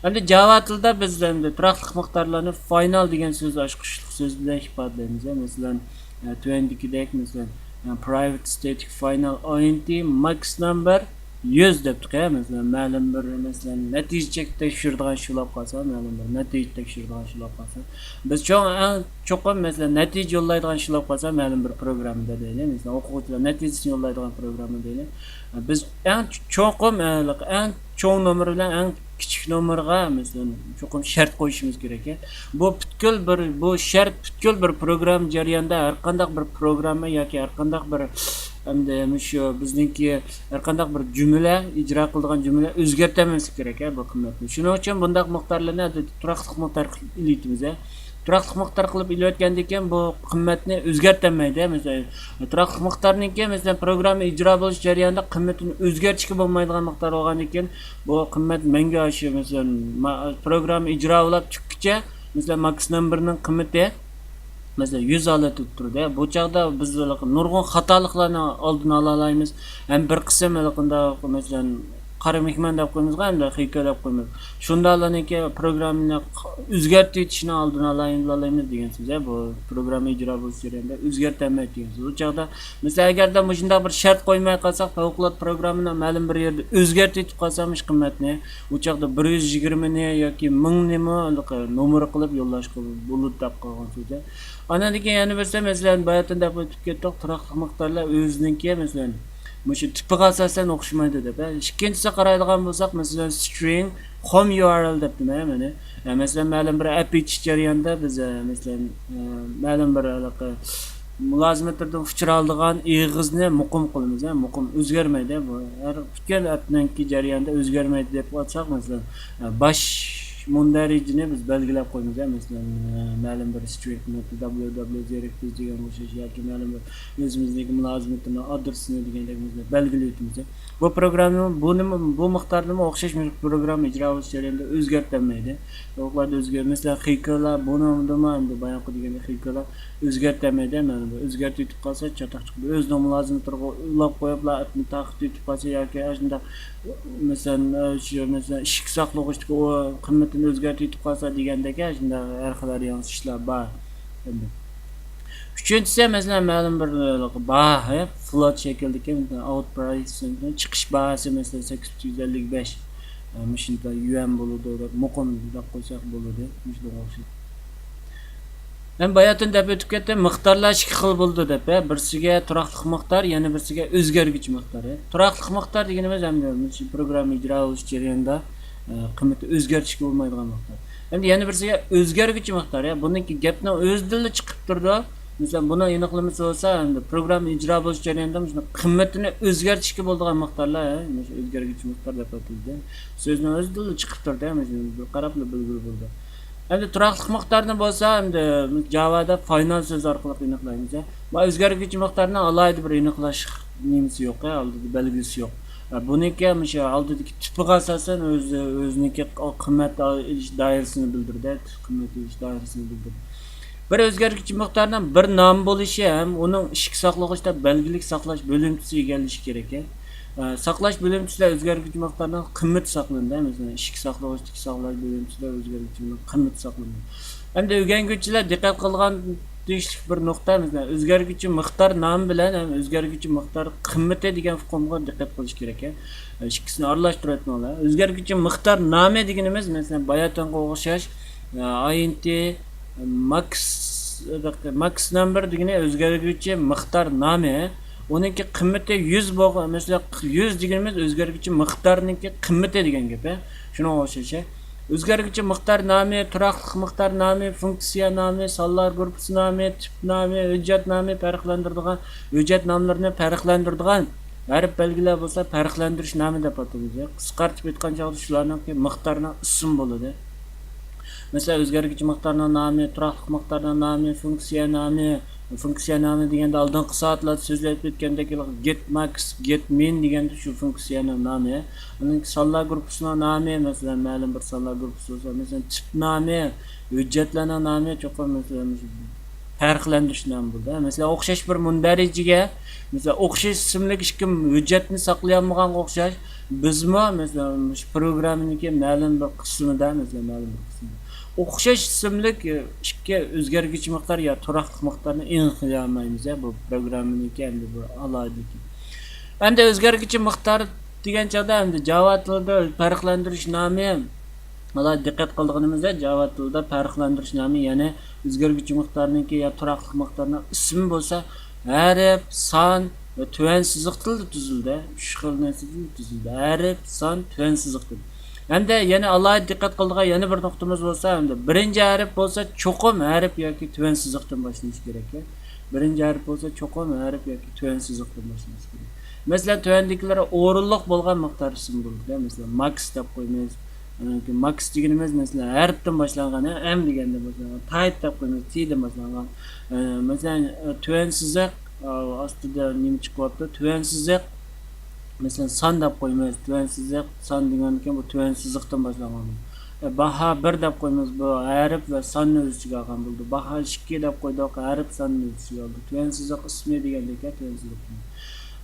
ئەمدى جاۋا تىلىدا بىز ئەمدى تۇراقلىق مىقدارلارنى فاينال دېگەن سۆز ئاچقۇچلۇق سۆز بىلەن ئىپادىلەيمىز. مەسىلەن، ئە، تۆۋەندىكىدەك، مەسىلەن، ئە، private static final int max number يۈز دەپتۇق، ھە، مەسىلەن، مەلۇم بىر، مەسىلەن، نەتىجە چەك تەكشۈرىدىغان ئىش بولاپ قالسا، مەلۇم بىر نەتىجە تەكشۈرىدىغان ئىش بولاپ قالسا، بىز چوڭ، ئەڭ چوقۇم، مەسىلەن، نەتىجە يوللايدىغان ئىش بولاپ قالسا، مەلۇم بىر پروگراممىدا دەيلى، مەسىلەن، ئوقۇغۇچىلار نەتىجىسىنى يوللايدىغان پروگرامما دەيلى. بىز ئەڭ چوقۇم، ئەڭ چوڭ نومۇر بىلەن ئەڭ كىچىك نومۇرغا، مەسىلەن، چوقۇم شەرت قويۇشىمىز كېرەك. بۇ پۈتكۈل بىر، بۇ شەرت پۈتكۈل بىر پروگرامما جەريانىدا ھەر قانداق بىر پروگرامما ياكى ھەر قانداق بىر، ئەمدى مۇشۇ بىزنىڭكى ھەر قانداق بىر جۈملە، ئىجرا قىلىدىغان جۈملە ئۆزگەرتەلمەسلىك كېرەك، بۇ قىممەتنى. شۇنىڭ ئۈچۈن بۇنداق مىقدارلارنى ئادەتتە تۇراقلىق مىقدار قىلىپ ئېلىۋېتىمىز. تۇراقلىق مىقدار قىلىپ ئېلىۋەتكەندىن كېيىن بۇ قىممەتنى ئۆزگەرتەلمەيدۇ. مەسىلەن، تۇراقلىق مىقدارنىڭكى، مەسىلەن، پروگرامما ئىجرا بولۇش جەريانىدا قىممىتىنى ئۆزگەرتىشكە بولمايدىغان مىقدار بولغاندىن كېيىن، بۇ قىممەت مەڭگۈ ئاشۇ، مەسىلەن، ما-، پروگرامما ئىجرا بولاپ تۈگىگىچە، مەسىلەن، ماكس نومبېرنىڭ قىممىتى، مەسىلەن، يۈز ھالەتتە تۇرىدۇ. بۇ چاغدا بىز نۇرغۇن خاتالىقلارنىڭ ئالدىنى ئالالايمىز. ھەم بىر قىسىم ھېلىقىنداق، مەسىلەن، قارا مېھمان دەپ قويىمىزغۇ، ئەمدى خېيكو دەپ قويىمىز. شۇنداقلارنىڭكى پروگراممىنى ئۆزگەرتىۋېتىشنى ئالدىنى ئالايمىز دېگەن سۆز، بۇ پروگرامما ئىجرا بولۇش جەريانىدا ئۆزگەرتەلمەيدۇ دېگەن سۆز. ئۇ چاغدا مەسىلەن، ئەگەردە مۇشۇنداق بىر شەرت قويماي قالساق، پەۋقۇلئاددە پروگراممىنى مەلۇم بىر يەردە ئۆزگەرتىۋېتىپ قالسا، مۇشۇ قىممەتنى، ئۇ چاغدا بىر يۈز يىگىرمىنى ياكى مىڭنىمۇ نومۇر قىلىپ يوللاشقا بولىدۇ دەپ قالغان سۆز. ئاندىن كېيىن يەنە بىرسى، مەسىلەن، باياتىن دەپ ئۆتۈپ كەتتۇق، تۇراقلىق مىقدارلار ئۆزىنىڭكى، مەسىلەن، مۇشۇ تىپىغا ئاساسەن ئوخشىمايدۇ دەپ. ئىككىنچىسى قارايدىغان بولساق، مەسىلەن، سترىڭ، خوم يۇ ئار ئېل دەپتىمەن مەن. ئە، مەسىلەن، مەلۇم بىر ئەپ ئېچىش جەريانىدا بىز، ئە، مەسىلەن، ئە، مەلۇم بىر ھېلىقى مۇلازىمەتلەردىن ئۇچرالىدىغان ئېغىزنى مۇقىم قىلىمىز، ئە، مۇقىم ئۆزگەرمەيدۇ. بۇ ھەر پۈتكۈل ئەپنىڭكى جەريانىدا ئۆزگەرمەيدۇ دەپ ئالساق، مەسىلەن، ئە، باش مۇندەرىجىنى بىز بەلگىلەپ قويىمىز، ئە، مەسىلەن، ئە، مەلۇم بىر سترىڭ نۇقتا دەبلىيۇ دەبلىيۇ زېرىكتىز دېگەن ئوخشاش ياكى مەلۇم بىر ئۆزىمىزنىڭكى مۇلازىمىتىنىڭ ئادرېسىنى دېگەندەك بىز بەلگىلەۋېتىمىز. بۇ پروگرامما بۇنىمۇ، بۇ مىقداردىمۇ ئوخشاش مۇشۇ پروگرامما ئىجرا بولۇش جەريانىدا ئۆزگەرتەلمەيدۇ. ئۇلاردا ئۆزگەر-، مەسىلەن، خېيكولا، بۇنىڭدىمۇ ئەمدى باياقى دېگەندەك خېيكولا ئۆزگەرتەلمەيدۇ. مەلۇم بىر ئۆزگەرتىۋېتىپ قالسا، چاتاق چىقىدۇ. ئۆزىنىڭ مۇلازىمىتىغا ئۇلاپ قويۇپلا ئەپنى تارقىتىۋېتىپ قالسا ياكى ئاشۇنداق، مەسىلەن، شۇ، مەسىلەن، ئىشىك ساقلىغۇچتىكى ئۇ قىممىتىنى ئۆزگەرتىۋېتىپ قالسا دېگەندەك، ئاشۇنداق ھەر خىل يېڭى ئىشلار بار. ئۈچىنچىسى، مەسىلەن، مەلۇم بىر باھا، فلوت شەكلىدىكى، مەسىلەن، ئاۋت پرايس، چىقىش باھاسى، مەسىلەن، سەككىز يۈز ئەللىك بەش، مۇشۇنداق يۈەن بولىدۇ دەپ، مۇقىم دەپ قويساق بولىدۇ. مۇشۇنىڭغا ئوخشاش. مەن باياتىن دەپ ئۆتۈپ كەتتىم، مىقدارلار ئىككى خىل بولىدۇ دەپ، ھە، بىرسىگە تۇراقلىق مىقدار، يەنە بىرسىگە ئۆزگەرگۈچى مىقدار. ھە. تۇراقلىق مىقدار دېگىنىمىز ھەم مۇشۇ پروگرامما ئىجرا بولۇش جەريانىدا، ئە، قىممىتى ئۆزگەرتىشكە بولمايدىغان مىقدار. ئەمدى يەنە بىرسىگە ئۆزگەرگۈچى مىقدار، ھە. بۇنىڭكى گەپنىڭ ئۆزىدىنلا چىقىپ تۇرىدۇ. مەسىلەن، بۇنىڭ ئېنىقلىمىسى بولسا، ئەمدى پروگرامما ئىجرا بولۇش جەريانىدا مۇشۇ قىممىتىنى ئۆزگەرتىشكە بولىدىغان مىقدارلار، ھە، مۇشۇ ئۆزگەرگۈچى مىقدار دەپ ئاتىلىدۇ. سۆزنىڭ ئۆزىدىنلا چىقىپ تۇرىدۇ، ھە، مۇشۇ بىر قاراپلا بىلگىلى بولىدۇ. ئەمدى تۇراقلىق مىقدارنى بولسا، ئەمدى جاۋادا فاينال سۆزى ئارقىلىق ئېنىقلايمىز. ما ئۆزگەرگۈچى مىقدارنىڭ ئالاھىدە بىر ئېنىقلاش نېمىسى يوق، ئالدىدا بەلگىسى يوق. بۇنىڭكى مۇشۇ ئالدىدىكى تىپىغا ئاساسەن ئۆزى، ئۆزىنىڭكى قىممەت ئېلىش دائىرىسىنى بىلدۈرىدۇ، قىممەت ئېلىش دائىرىسىنى بىلدۈرىدۇ. بىر ئۆزگەرگۈچى مىقدارنىڭ بىر نامى بولۇشى ھەم ئۇنىڭ ئىشىك ساقلىغۇچتا بەلگىلىك ساقلاش بۆلۈمچىسى ئىگىلىشى كېرەك. ئە، ساقلاش بۆلۈمچىسىدە ئۆزگەرگۈچى مىقدارنىڭ قىممىتى ساقلىنىدۇ. مەسىلەن، ئىشىك ساقلىغۇچتىكى ساقلاش بۆلۈمچىسىدە ئۆزگەرگۈچىنىڭ قىممىتى ساقلىنىدۇ. ئەمدى ئۆگەنگۈچىلەر دىققەت قىلىدىغان تېگىشلىك بىر نۇقتا، مەسىلەن، ئۆزگەرگۈچى مىقدار نامى بىلەن ھەم ئۆزگەرگۈچى مىقدار قىممىتى دېگەن ئۇقۇمغا دىققەت قىلىش كېرەك. ئىككىسىنى ئارىلاشتۇرۇۋەتمەڭلار. ئۆزگەرگۈچى مىقدار نامى دېگىنىمىز، مەسىلەن، باياتىنقىغا ئوخشاش، ئاينتى، ماكس، ماكس نامبېر دېگىنى ئۆزگەرگۈچى مىقدار نامى. ئۇنىڭكى قىممىتى يۈز بولغان، مەسىلەن، يۈز دېگىنىمىز ئۆزگەرگۈچى مىقدارنىڭكى قىممىتى دېگەن گەپ، ھە. شۇنىڭغا ئوخشاش، ھە. ئۆزگەرگۈچى مىقدار نامى، تۇراقلىق مىقدار نامى، فۇنكسىيە نامى، سانلار گۇرۇپپىسى نامى، تىپ نامى، ھۆججەت نامى، پەرقلەندۈرىدىغان، ھۆججەت ناملىرىنى پەرقلەندۈرىدىغان ھەرپ بەلگىلەر بولسا پەرقلەندۈرۈش نامى دەپ ئاتىلىدۇ. قىسقارتىپ ئېيتقان چاغدا شۇلارنىڭكى مىقدارنىڭ ئىسمى بولىدۇ. مەسىلەن، ئۆزگەرگۈچى مىقدارنىڭ نامى، تۇراقلىق مىقدارنىڭ نامى، فۇنكسىيە نامى. فۇنكسىيە نامى دېگەندە ئالدىنقى سائەتلەردە سۆزلەپ ئۆتكەندەك، گېت ماكس، گېت مىن دېگەندە شۇ فۇنكسىيەنىڭ نامى. ئۇنىڭ سانلار گۇرۇپپىسىنىڭ نامى، مەسىلەن، مەلۇم بىر سانلار گۇرۇپپىسى بولسا، مەسىلەن، تىپ نامى، ھۆججەتلەرنىڭ نامى چوقۇم، مەسىلەن، مۇشۇ پەرقلەندۈرۈش نامى بولىدۇ. مەسىلەن، ئوخشاش بىر مۇندەرىجىگە، مەسىلەن، ئوخشاش ئىسىملىك ئىككى ھۆججەتنى ساقلىيالمىغانغا ئوخشاش، بىزمۇ، مەسىلەن، مۇشۇ پروگراممىنىڭكى مەلۇم بىر قىسمىدا، مەسىلەن، مەلۇم بىر قىسمىدا ئوخشاش ئىسىملىك، ئىككى ئۆزگەرگۈچى مىقدار يا تۇراقلىق مىقدارنى ئېنىقلىيالمايمىز، يا، بۇ پروگراممىنىڭكى ئەمدى بىر ئالاھىدىلىكى. ئەمدى ئۆزگەرگۈچى مىقدار دېگەن چاغدا ئەمدى جاۋا تىلىدا پەرقلەندۈرۈش نامى، ئالاھىدە دىققەت قىلىدىغىنىمىزدا، جاۋا تىلىدا پەرقلەندۈرۈش نامى، يەنى ئۆزگەرگۈچى مىقدارنىڭكى يا تۇراقلىق مىقدارنىڭ ئىسمى بولسا، ھەرپ، سان ۋە تۆۋەن سىزىقتىنلا تۈزۈلدى. ئۈچ خىل نەرسىدىن تۈزۈلدى. ھەرپ، سان، تۆۋەن سىزىقتىن. ھەمدە يەنە ئالاھىدە دىققەت قىلىدىغان يەنە بىر نۇقتىمىز بولسا، ھەمدە بىرىنچى ھەرپ بولسا چوقۇم ھەرپ ياكى تۆۋەن سىزىقتىن باشلىنىشى كېرەك. بىرىنچى ھەرپ بولسا چوقۇم ھەرپ ياكى تۆۋەن سىزىقتىن باشلىنىشى كېرەك. مەسىلەن، تۆۋەندىكىلەر ئورۇنلۇق بولغان مىقدار ئىسمى بولىدۇ. مەسىلەن، ماكس دەپ قويىمىز. ئانىڭكى ماكس دېگىنىمىز، مەسىلەن، ھەرپتىن باشلانغان، ھە، ئەم دېگەندىن باشلانغان، تايت دەپ قويىمىز، تى دىن باشلانغان. ئە، مەسىلەن، ئە، تۆۋەن سىزىق، ئە، ئاستىدا نېمە چىقىۋاپتۇ؟ تۆۋەن سىزىق، مەسىلەن، سان دەپ قويىمىز. تۆۋەن سىزىق، سان دېگەندىكىن بۇ تۆۋەن سىزىقتىن باشلانغان. ئە، باھا بىر دەپ قويىمىز. بۇ ھەرپ ۋە ساننى ئۆز ئىچىگە ئالغان بولىدۇ. باھا ئىككى دەپ قويدۇق. ھەرپ ساننى ئۆز ئىچىگە ئالدى. تۆۋەن سىزىق ئىسمى دېگەندىكىن تۆۋەن سىزىق.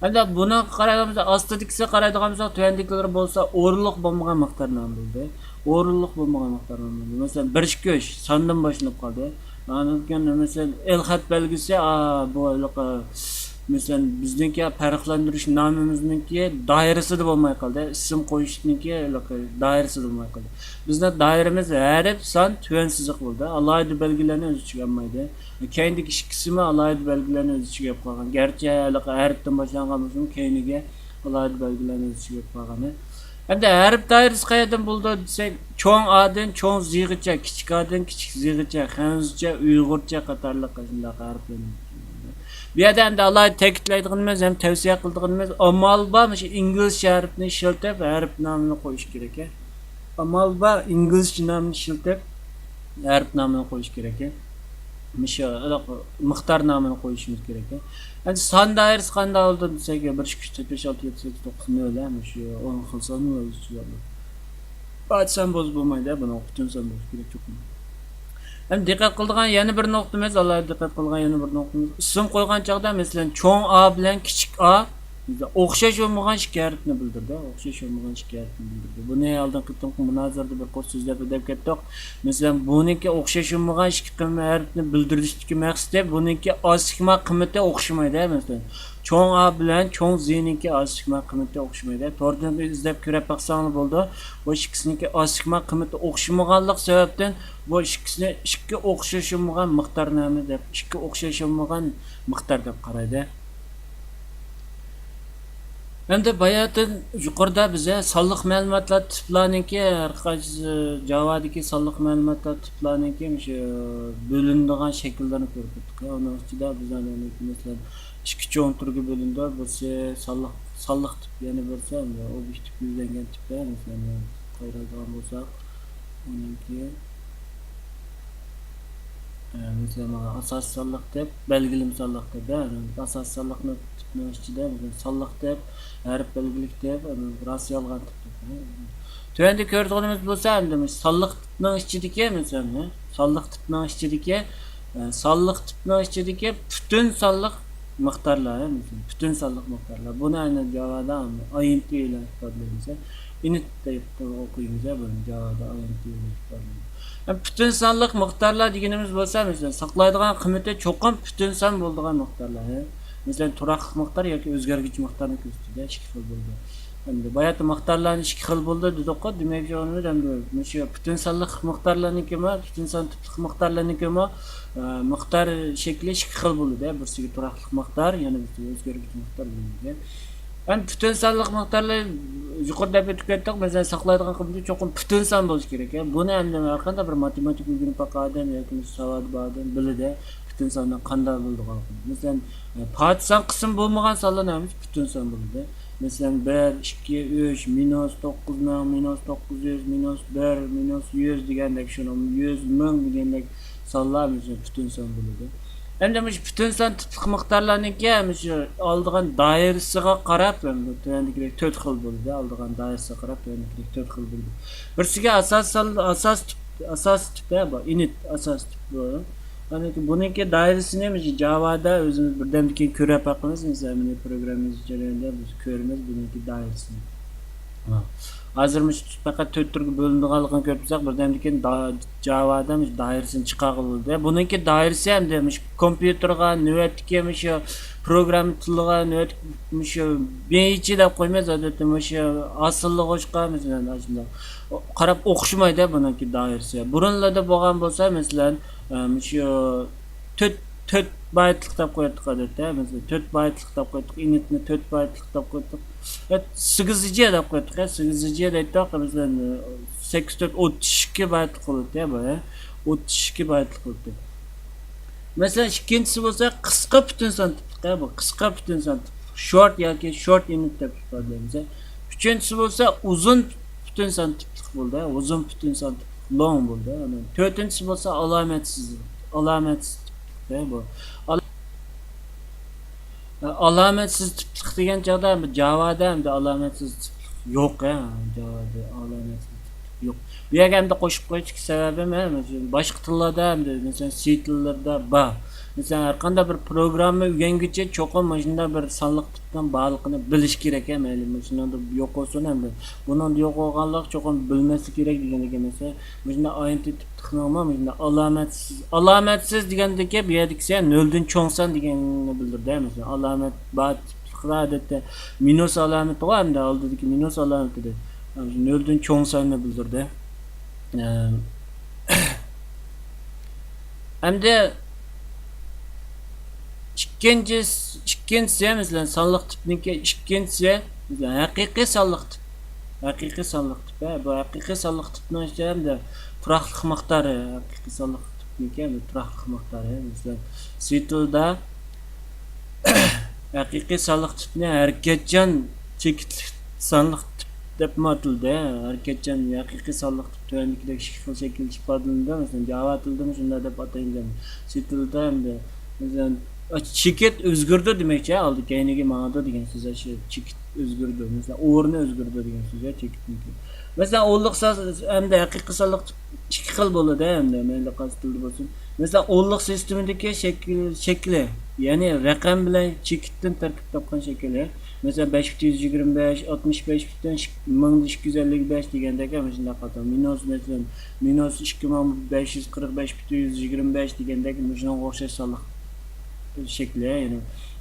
ئەمدى بۇنىڭغا قارايدىغان بولساق، ئاستىدىكىسىگە قارايدىغان بولساق، تۆۋەندىكىلىرى بولسا ئورۇنلۇق بولمىغان مىقدار نامى بولدى. ئورۇنلۇق بولمىغان مىقدار نامى بولدى. مەسىلەن، بىر ئىككى ئۈچ ساندىن باشلىنىپ قالدى. ئاندىن كېيىن، مەسىلەن، ئېلخەت بەلگىسى، ئا، بۇ ھېلىقى، مەسىلەن، بىزنىڭكى پەرقلەندۈرۈش نامىمىزنىڭكى دائىرىسىدە بولماي قالدى. ئىسىم قويۇشنىڭكى ھېلىقى دائىرىسىدە بولماي قالدى. بىزنىڭ دائىرىمىز ھەرپ، سان، تۆۋەن سىزىق بولدى. ئالاھىدە بەلگىلەرنى ئۆز ئىچىگە ئالمايدۇ. كەينىدىكى ئىككىسىمۇ ئالاھىدە بەلگىلەرنى ئۆز ئىچىگە ئېلىپ قالغان. گەرچە ھېلىقى ھەرپتىن باشلانغان بولسىمۇ، كەينىگە ئالاھىدە بەلگىلەرنى ئۆز ئىچىگە ئېلىپ قالغان. ئەمدى ھەرپ دائىرىسى قەيەردىن بولىدۇ دېسەك، چوڭ ئادىن چوڭ زىغىچە، كىچىك ئادىن كىچىك زىغىچە، خەنزۇچە، ئۇيغۇرچە قاتارلىق شۇنداق ھەرپلەرنى. بۇ يەردە ئەمدى ئالاھىدە تەكىتلەيدىغىنىمىز ھەم تەۋسىيە قىلىدىغىنىمىز، ئامال بار مۇشۇ ئىنگلىزچە ھەرپنى ئىشلىتىپ ھەرپ نامىنى قويۇش كېرەك. ئامال بار ئىنگلىزچە نامنى ئىشلىتىپ ھەرپ نامىنى قويۇش كېرەك. مۇشۇ مىقدار نامىنى قويۇشىمىز كېرەك. ئەمدى سان دائىرىسى قانداق بولىدۇ دېسەك، بىر، ئىككى، ئۈچ، تۆت، بەش، ئالتە، يەتتە، سەككىز، توققۇز، نۆل، ھە، مۇشۇ ئون خىل سان ۋە ئۈستىگە. پات سان بولسا بولمايدۇ، بۇنىڭ پۈتۈن سان بولۇشى كېرەك چوقۇم. ئەمدى دىققەت قىلىدىغان يەنە بىر نۇقتىمىز، ئالاھىدە دىققەت قىلغان يەنە بىر نۇقتىمىز، ئىسىم قويغان چاغدا، مەسىلەن، چوڭ ئا بىلەن كىچىك ئا ئوخشاش بولمىغان ئىككى ھەرپنى بىلدۈردى. ئوخشاش بولمىغان ئىككى ھەرپنى بىلدۈردى. بۇنى ئالدىنقى قېتىمقى مۇنازىرىدە بىر قۇر سۆزلەپ ئەدەپ كەتتۇق. مەسىلەن، بۇنىڭكى ئوخشاش بولمىغان ئىككى قىممەت ھەرپنى بىلدۈرۈشتىكى مەقسىتى، بۇنىڭكى ئاسسىگما قىممىتى ئوخشىمايدۇ، مەسىلەن. چوڭ ئا بىلەن چوڭ زىنىڭكى ئاسسىگما قىممىتى ئوخشىمايدۇ. توردىن ئىزدەپ كۆرۈپ باقساڭلار بولىدۇ. بۇ ئىككىسىنىڭكى ئاسسىگما قىممىتى ئوخشىمىغانلىق سەۋەبتىن، بۇ ئىككىسىنى ئىككى ئوخشاش بولمىغان مىقدار نامى دەپ، ئىككى ئوخشاش بولمىغان مىقدار دەپ قارايدۇ. ئەمدى باياتىن يۇقىرىدا بىزگە سانلىق مەلۇماتلار تىپلارنىڭكى، ھەر قايسى جاۋادىكى سانلىق مەلۇماتلار تىپلارنىڭكى مۇشۇ بۆلۈنىدىغان شەكىللىرىنى كۆرۈپ ئۆتتۇق. ئۇنىڭ ئىچىدە بىز، مەسىلەن، ئىككى چوڭ تۈرگە بۆلۈنىدۇ. بىرسى سانلىق، سانلىق تىپ، يەنە بىرسى ئوبيېكتىپ يۈزلەنگەن تىپ. مەسىلەن، قارايدىغان بولساق، ئۇنىڭكى ئە، مەسىلەن، مانا ئاساسىي سانلىق تىپ، بەلگىلىمە سانلىق تىپ، ھە، ئاساسىي سانلىق تىپنىڭ ئىچىدە، مەسىلەن، سانلىق تىپ، ھەرپ بەلگىلىك تىپ، ئەمدى راسىيە ئالغان تىپ. تۆۋەندە كۆرىدىغىنىمىز بولسا، ئەمدى مۇشۇ سانلىق تىپنىڭ ئىچىدىكى، مەسىلەن، سانلىق تىپنىڭ ئىچىدىكى، ئە، سانلىق تىپنىڭ ئىچىدىكى پۈتۈن سانلىق مىقدارلار، ھە، مەسىلەن، پۈتۈن سانلىق مىقدارلار. بۇنى ئەنە جاۋادا ئاينت بىلەن ئىپادىلەيمىز. ئىنت دەپ ئوقۇيمىز، بۇنى جاۋادا ئاينت بىلەن ئىپادىلەيمىز. ھەم پۈتۈن سانلىق مىقدارلار دېگىنىمىز بولسا، مەسىلەن، ساقلايدىغان قىممىتى چوقۇم پۈتۈن سان بولىدىغان مىقدارلار. مەسىلەن، تۇراقلىق مىقدار ياكى ئۆزگەرگۈچى مىقدارنى كۆرسىتىدۇ، ئىككى خىل بولىدۇ. ئەمدى باياتى مىقدارلارنى ئىككى خىل بولدى دېدۇققۇ، دېمەكچى بولغىنىمىز ئەمدى مۇشۇ پۈتۈن سانلىق مىقدارلارنىڭكىمۇ، پۈتۈن سان تىپلىق مىقدارلارنىڭكىمۇ، ئە، مىقدار شەكلى ئىككى خىل بولىدۇ. بىرسىگە تۇراقلىق مىقدار، يەنە بىرسىگە ئۆزگەرگۈچى مىقدار بولىدۇ. ھەم پۈتۈن سانلىق مىقدارلار يۇقىرىدا دەپ ئۆتۈپ كەتتۇق. مەسىلەن، ساقلايدىغان قىممىتى چوقۇم پۈتۈن سان بولۇشى كېرەك. بۇنى ئەمدى ھەر قانداق بىر ماتېماتىكا ئۆگىنىپ باققان ئادەم ياكى ساۋاتى بار ئادەم بىلىدۇ، پۈتۈن ساننىڭ قانداق بولىدىغانلىقىنى. مەسىلەن، پات سان قىسمى بولمىغان سانلار ھەممىسى پۈتۈن سان بولىدۇ. مەسىلەن، بىر، ئىككى، ئۈچ، مىنۇس توققۇز مىڭ، مىنۇس توققۇز يۈز، مىنۇس بىر، مىنۇس يۈز دېگەندەك، شۇنىڭ يۈز، مىڭ دېگەندەك سانلار، مەسىلەن، پۈتۈن سان بولىدۇ. ئەمدى مۇشۇ پۈتۈن سان تىپلىق مىقدارلارنىڭكى مۇشۇ ئالىدىغان دائىرىسىغا قاراپ، ئەمدى تۆۋەندىكىدەك تۆت خىل بولىدۇ. ئالىدىغان دائىرىسىگە قاراپ تۆۋەندىكىدەك تۆت خىل بولىدۇ. بىرسىگە ئاساس سان، ئاساس تىپ، ئاساس تىپ، ھە، بۇ ئىنىت ئاساس تىپ بۇ. ئاندىن كېيىن بۇنىڭكى دائىرىسىنى مۇشۇ جاۋادا ئۆزىمىز بىردەمدىن كېيىن كۆرۈپ باقىمىز. مەسىلەن، مېنى پروگراممىمىز جەريانىدا بىز كۆرىمىز بۇنىڭكى دائىرىسىنى. ھازىر مۇشۇ پەقەت تۆت تۈرگە بۆلۈنىدىغانلىقىنى كۆرۈپ بولساق، بىردەمدىن كېيىن دا-، جاۋادا مۇشۇ دائىرىسىنى چىقارغىلى بولىدۇ. بۇنىڭكى دائىرىسى ئەمدى مۇشۇ كومپيۇتېرغا، نۆۋەتتىكى مۇشۇ پروگرامما تىلىغا، نۆۋەتتىكى مۇشۇ بېيجى دەپ قويىمىز، ئادەتتە مۇشۇ ھاسىللىغۇچقا، مەسىلەن، ئاشۇنداق قاراپ ئوخشىمايدۇ بۇنىڭكى دائىرىسى. بۇرۇنلاردا بولغان بولسا، مەسىلەن، ئە، مۇشۇ تۆت، تۆت بايتلىق دەپ قوياتتۇق ئادەتتە. مەسىلەن، تۆت بايتلىق دەپ قوياتتۇق، ئىنىتنى تۆت بايتلىق دەپ قوياتتۇق. ئە، سىگىزىجى دەپ قوياتتۇق، ئە، سىگىزىجى دەيتتۇق. مەسىلەن، سەككىز تۆت ئوتتۇز ئىككى بايتلىق بولاتتى بۇ، ئە، ئوتتۇز ئىككى بايتلىق بولاتتى. مەسىلەن، ئىككىنچىسى بولسا قىسقا پۈتۈن سان تىپلىق، ئە، بۇ قىسقا پۈتۈن سان تىپلىق، شورت ياكى شورت ئىنىت دەپ ئىپادىلەيمىز. ئۈچىنچىسى بولسا ئۇزۇن پۈتۈن سان تىپلىق بولدى، ئۇزۇن پۈتۈن سان تىپلىق، لونگ بولدى. تۆتىنچىسى بولسا ئالامەتسىز، ئالامەتسىز تىپلىق، ئە، بۇ. ئالامەتسىز تىپلىق دېگەن چاغدا، جاۋادا ئەمدى ئالامەتسىز تىپلىق يوق، ھە، جاۋادا ئالامەتسىز تىپلىق يوق. بۇ يەرگە ئەمدى قوشۇپ قويۇشتىكى سەۋەبىم، ھە، مەسىلەن، باشقا تىللاردا ئەمدى، مەسىلەن، سى تىللىرىدا بار. مەسىلەن، ھەر قانداق بىر پروگرامما ئۆگەنگۈچى چوقۇم مۇشۇنداق بىر سانلىق تىپنىڭ بارلىقىنى بىلىش كېرەك، ھە، مەيلى مۇشۇنىڭدا يوق بولسۇن، ئەمدى بۇنىڭدا يوق بولغانلىق چوقۇم بىلمەسلىك كېرەك دېگەندىكىن، مەسىلەن، مۇشۇنداق ئاينىتى تىپلىقنىڭمۇ مۇشۇنداق ئالامەتسىز، ئالامەتسىز دېگەندىكى بۇ يەردىكىسى نۆلدىن چوڭ سان دېگەننى بىلدۈرىدۇ، ھە، مەسىلەن، ئالامەت بار تىپلىقلار ئادەتتە مىنۇس ئالامىتىغۇ، ئەمدى ئالدىدىكى مىنۇس ئالامىتىدە نۆلدىن چوڭ ساننى بىلدۈرىدۇ. ئەم، ئەمدى ئىككىنچى، ئىككىنچىسى، مەسىلەن، سانلىق تىپنىڭكى ئىككىنچىسى، مەسىلەن، ھەقىقىي سانلىق تىپ. ھەقىقىي سانلىق تىپ، ھە، بۇ ھەقىقىي سانلىق تىپنىڭ ئىچىدە ئەمدى تۇراقلىق مىقدارى، ھەقىقىي سانلىق تىپنىڭكى ئەمدى تۇراقلىق مىقدارى، مەسىلەن، سىتىلدا ھەقىقىي سانلىق تىپنى ھەرىكەتچان چېكىتلىك سانلىق تىپ دەپمۇ ئاتىلىدۇ. ھەرىكەتچان ھەقىقىي سانلىق تىپ تۆۋەندىكىدەك ئىككى خىل شەكىلدە ئىپادىلىنىدۇ. مەسىلەن، جاۋا تىلىدىمۇ شۇنداق دەپ ئاتايمىز. سىتىلدا ئەمدى، مەسىلەن، چېكىت ئۆزگىرىدۇ دېمەكچى، ئالدى كەينىگە ماڭىدۇ دېگەن سۆز. شۇ چېكىت ئۆزگىرىدۇ. مەسىلەن، ئورنى ئۆزگىرىدۇ دېگەن سۆز، چېكىتنىڭكى. مەسىلەن، ئونلۇق سان ئەمدى ھەقىقىي سانلىق تىپ ئىككى خىل بولىدۇ ئەمدى، مەيلى قايسى تىلدا بولسۇن. مەسىلەن، ئونلۇق سىستېمىدىكى شەكىل، شەكلى، يەنى رەقەم بىلەن چېكىتتىن تەركىب تاپقان شەكلى. مەسىلەن، بەش پۈتۈن يۈز يىگىرمە بەش، ئاتمىش بەش پۈتۈن مىڭدا ئىككى يۈز ئەللىك بەش دېگەندەك، مۇشۇنداق قاتار. مىنۇس، مەسىلەن، مىنۇس ئىككى مىڭ بەش يۈز قىرىق بەش پۈتۈن يۈز يىگىرمە بەش دېگەندەك، مۇشۇنىڭغا ئوخشاش سانلىق شەكلى، يەنى.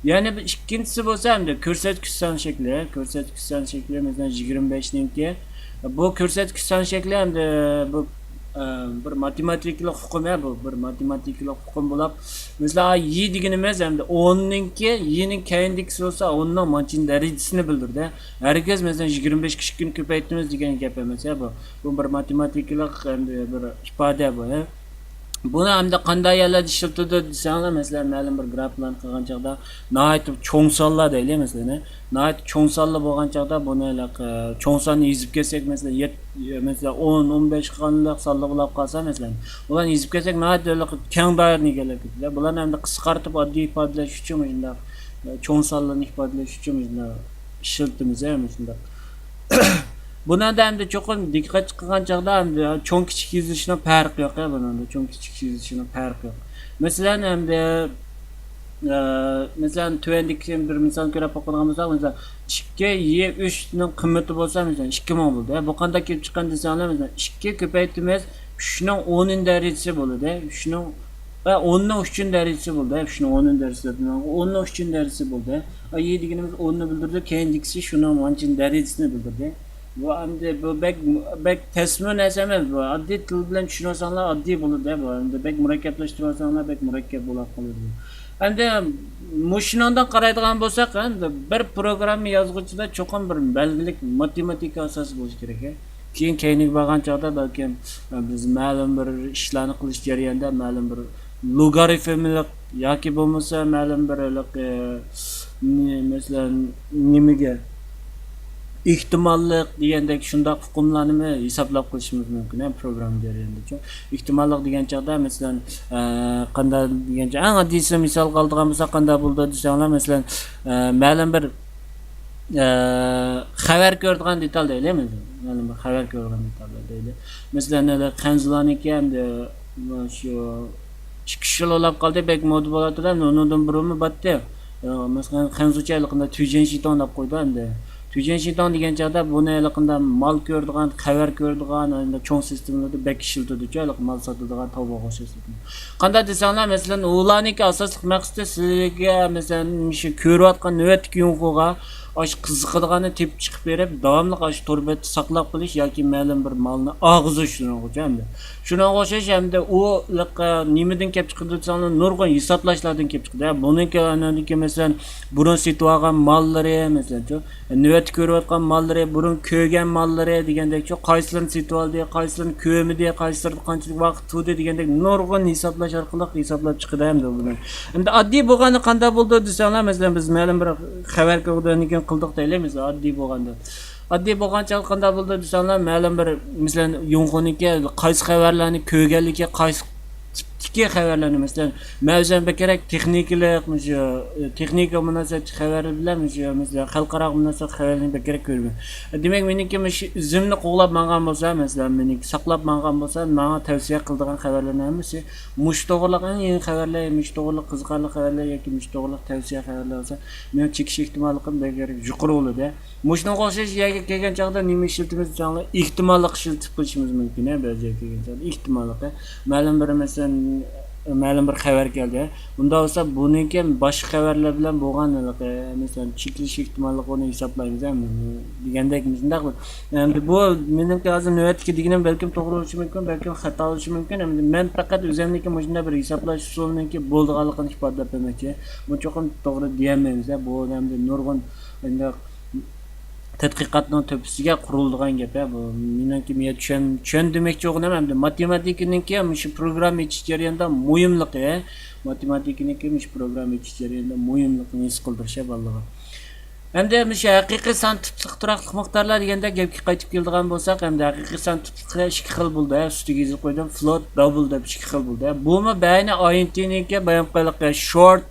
يەنە بىر ئىككىنچىسى بولسا ئەمدى كۆرسەتكۈچ سان شەكلى. كۆرسەتكۈچ سان شەكلى، مەسىلەن، يىگىرمە بەشنىڭكى. بۇ كۆرسەتكۈچ سان شەكلى ئەمدى بۇ، ئە، بىر ماتېماتىكىلىق ئۇقۇم، ھە، بۇ بىر ماتېماتىكىلىق ئۇقۇم بولۇپ، مەسىلەن، ي دېگىنىمىز ئەمدى ئوننىڭكى، ينىڭ كەينىدىكىسى بولسا ئوننىڭ مانچىنى دەرىجىسىنى بىلدۈرىدۇ. ھەرگىز، مەسىلەن، يىگىرمە بەشكە ئىككىنى كۆپەيتىمىز دېگەن گەپ ئەمەس، ھە، بۇ. بۇ بىر ماتېماتىكىلىق ئەمدى بىر ئىپادە بۇ، ھە. بۇنى ئەمدى قانداق يەرلەردە ئىشلىتىدۇ دېسەڭلار، مەسىلەن، مەلۇم بىر گراپلارنى قىلغان چاغدا ناھايىتى چوڭ سانلار دەيلى، مەسىلەن، ناھايىتى چوڭ سانلار بولغان چاغدا بۇنى ھېلىقى چوڭ ساننى يېزىپ كەتسەك، مەسىلەن، يەت-، مەسىلەن، ئون، ئون بەش قانداق سانلار بولۇپ قالسا، مەسىلەن، بۇلارنى يېزىپ كەتسەك ناھايىتى ھېلىقى كەڭ دائىرىنى ئىگىلەپ كېتىدۇ. بۇلارنى ئەمدى قىسقارتىپ ئاددىي ئىپادىلەش ئۈچۈن مۇشۇنداق، چوڭ سانلارنى ئىپادىلەش ئۈچۈن مۇشۇنداق ئىشلىتىمىز، ھە، مۇشۇنداق. بۇنىڭدا ئەمدى چوقۇم دىققەت قىلغان چاغدا ئەمدى چوڭ كىچىك يېزىلىشىنىڭ پەرقى يوق، ھە، بۇنىڭدا چوڭ كىچىك يېزىلىشىنىڭ پەرقى يوق. مەسىلەن، ئەمدى، ئە، مەسىلەن، تۆۋەندىكى بىر مىسال كۆرۈپ باقىدىغان بولساق، مەسىلەن، ئىككى ي ئۈچنىڭ قىممىتى بولسا، مەسىلەن، ئىككى مىڭ بولدى. ھە، بۇ قانداق كېلىپ چىققان دېسەڭلار، مەسىلەن، ئىككى كۆپەيتىمىز ئۈچنىڭ ئونىنچى دەرىجىسى بولىدۇ. ئۈچنىڭ، ئە، ئوننىڭ ئۈچىنچى دەرىجىسى بولدى. ئۈچنىڭ ئونىنچى دەرىجىسى دەپ، ئوننىڭ ئۈچىنچى دەرىجىسى بولدى. ئە، ي دېگىنىمىز ئوننى بىلدۈرىدۇ، كەينىدىكىسى شۇنىڭ مانچىنى دەرىجىسىنى بىلدۈردى. بۇ ئەمدى بۇ بەك، بەك تەسمۇ نەرسە ئەمەس. بۇ ئاددىي تىل بىلەن چۈشىنىۋالساڭلار ئاددىي بولىدۇ. بۇ ئەمدى بەك مۇرەككەپلەشتۈرۈۋالساڭلار بەك مۇرەككەپ بولۇپ قالىدۇ. ئەمدى مۇشۇنىڭدىن قارايدىغان بولساق، ئەمدى بىر پروگرامما يازغۇچىدا چوقۇم بىر بەلگىلىك ماتېماتىكا ئاساسى بولۇشى كېرەك. كېيىن كەينىگە بارغان چاغدا بەلكىم بىز مەلۇم بىر ئىشلارنى قىلىش جەريانىدا مەلۇم بىر لوگارىفملىق ياكى بولمىسا مەلۇم بىر ھېلىقى، نې-، مەسىلەن، نېمىگە، ئېھتىماللىق دېگەندەك شۇنداق ئۇقۇملارنىمۇ ھېسابلاپ قىلىشىمىز مۇمكىن، ھە، پروگرامما جەريانىدىچۇ. ئېھتىماللىق دېگەن چاغدا، مەسىلەن، ئە، قانداق دېگەن چاغ، ئەڭ ئاددىيسى مىسالغا ئالىدىغان بولساق، قانداق بولىدۇ دېسەڭلار، مەسىلەن، ئە، مەلۇم بىر، ئە، خەۋەر كۆرىدىغان دېتال دەيلى، مەسىلەن، مەلۇم بىر خەۋەر كۆرىدىغان دېتال دەيلى. مەسىلەن، ھېلى خەنزۇلارنىڭكى ئەمدى شۇ ئىككى، ئۈچ يىل بولاپ قالدى، بەك مودا بولۇۋاتىدۇ، ئەمدى ئۇنىڭدىن بۇرۇنمۇ باتتى. ئە، مەسىلەن، خەنزۇچە ھېلىقىندا تۈجيەن شىتاڭ دەپ قويدى ئەمدى. تۈجيەن شىتاڭ دېگەن چاغدا بۇنى ھېلىقىندا مال كۆرىدىغان، خەۋەر كۆرىدىغان، ئەمدى چوڭ سىستېمىلاردا بەك ئىشلىتىدۇچۇ، ھېلىقى مال ساتىدىغان تاۋا ئوخشاش سىستېما. قانداق دېسەڭلار، مەسىلەن، ئۇلارنىڭكى ئاساسلىق مەقسىتى سىزگە، مەسىلەن، مۇشۇ كۆرۈۋاتقان نۆۋەتتىكى يۇڭخۇغا ئاشۇ قىزىقىدىغاننى تېپىپ چىقىپ بېرىپ، داۋاملىق ئاشۇ تور بەتتە ساقلاپ قېلىش ياكى مەلۇم بىر مالنى ئالغۇزۇش شۇنىڭغىچە ئەمدى. شۇنىڭغا ئوخشاش ئەمدى ئۇ، نېمىدىن كېلىپ چىقىدۇ دېسەڭلار، نۇرغۇن ھېسابلاشلاردىن كېلىپ چىقىدۇ. بۇنىڭكى ئاندىكى، مەسىلەن، بۇرۇن سېتىۋالغان ماللىرى، مەسىلەنچۇ، نۆۋەتتە كۆرۈۋاتقان ماللىرى، بۇرۇن كۆرگەن ماللىرى دېگەندەكچۇ، قايسىلىرىنى سېتىۋالدى، قايسىلىرىنى كۆرمىدى، قايسىلىرىدا قانچىلىك ۋاقىت تۇردى دېگەندەك نۇرغۇن ھېسابلاش ئارقىلىق ھېسابلاپ چىقىدۇ ئەمدى بۇنى. ئەمدى ئاددىي بولغاندا قانداق بولىدۇ دېسەڭلار، مەسىلەن، بىز مەلۇم بىر خەۋەر كۆرگەندىن كېيىن قىلدۇق دەيلى، مەسىلەن، ئاددىي بولغاندا. ئاددىي بولغان چاغدا قانداق بولىدۇ دېسەڭلار، مەلۇم بىر، مەسىلەن، يۇڭخۇنىڭكى قايسى خەۋەرلەرنى كۆرگەنلىكى، قايسى تىپ ئىچكى خەۋەرلەرنى، مەسىلەن، مەن ئۆزۈم بەكرەك تېخنىكىلىق، مۇشۇ، ئە، تېخنىكا مۇناسىۋەتلىك خەۋەر بىلەن، مۇشۇ، مەسىلەن، خەلقئارا مۇناسىۋەت خەۋەرلىرىنى بەكرەك كۆرىمەن. دېمەك، مېنىڭكى مۇشۇ ئىزىمنى قوغلاپ ماڭغان بولسا، مەسىلەن، مېنىڭكى ساقلاپ ماڭغان بولسا، ماڭا تەۋسىيە قىلىدىغان خەۋەرلەرنىڭ ھەممىسى مۇشۇ توغرىلىق، ئەڭ يېڭى خەۋەرلەر، مۇشۇ توغرىلىق قىزىقارلىق خەۋەرلەر ياكى مۇشۇ توغرىلىق تەۋسىيە خەۋەرلەر بولسا، مېنىڭ چېكىش ئېھتىماللىقىم بەكرەك يۇقىرى بولىدۇ. مۇشۇنىڭغا ئوخشاش يەرگە كەلگەن چاغدا نېمە ئىشلىتىمىز دېسەڭلار، ئېھتىماللىق ئىشلىتىپ قېلىشىمىز مۇمكىن، ھە، بەزى يەرگە كەلگەن چاغدا ئېھتىماللىق، ھە. مەلۇم بىر، مەسىلەن، مەلۇم بىر خەۋەر كەلدى. ئۇنداق بولسا، بۇنىڭكى باشقا خەۋەرلەر بىلەن بولغان ھېلىقى، مەسىلەن، چېكىلىش ئېھتىماللىقىنى ھېسابلايمىز، ھە، دېگەندەك مۇشۇنداق. ئەمدى بۇ مېنىڭكى ھازىر نۆۋەتتىكى دېگىنىم بەلكىم توغرا بولۇشى مۇمكىن، بەلكىم خاتا بولۇشى مۇمكىن. ئەمدى مەن پەقەت ئۆزۈمنىڭكى مۇشۇنداق بىر ھېسابلاش ئۇسۇلىنىڭكى بولىدىغانلىقىنى ئىپادىلەپ بەرمەكچى. بۇ چوقۇم توغرا دېيەلمەيمىز، ھە. بۇ ئەمدى نۇرغۇن ئەمدى تەتقىقاتنىڭ تۆپىسىگە قۇرۇلىدىغان گەپ، ھە. بۇ مېنىڭكى، مەن چۈشەن-، چۈشەندۈرمەكچى بولغىنىم ئەمدى ماتېماتىكىنىڭكى مۇشۇ پروگرامما يېزىش جەريانىدا مۇھىملىقى، ماتېماتىكىنىڭكى مۇشۇ پروگرامما يېزىش جەريانىدا مۇھىملىقىنى ھېس قىلدۇرۇش، ھە، بالىلارغا. ئەمدى مۇشۇ ھەقىقىي سان تىپلىق تۇراقلىق مىقدارلار دېگەندە گەپكە قايتىپ كېلىدىغان بولساق، ئەمدى ھەقىقىي سان تىپلىقى ئىككى خىل بولدى. ئۈستىگە يېزىپ قويدۇم، فلوت، دابل دەپ ئىككى خىل بولدى. بۇمۇ بەينى ئاينتىنىڭكى بايان قىلىقى شورت،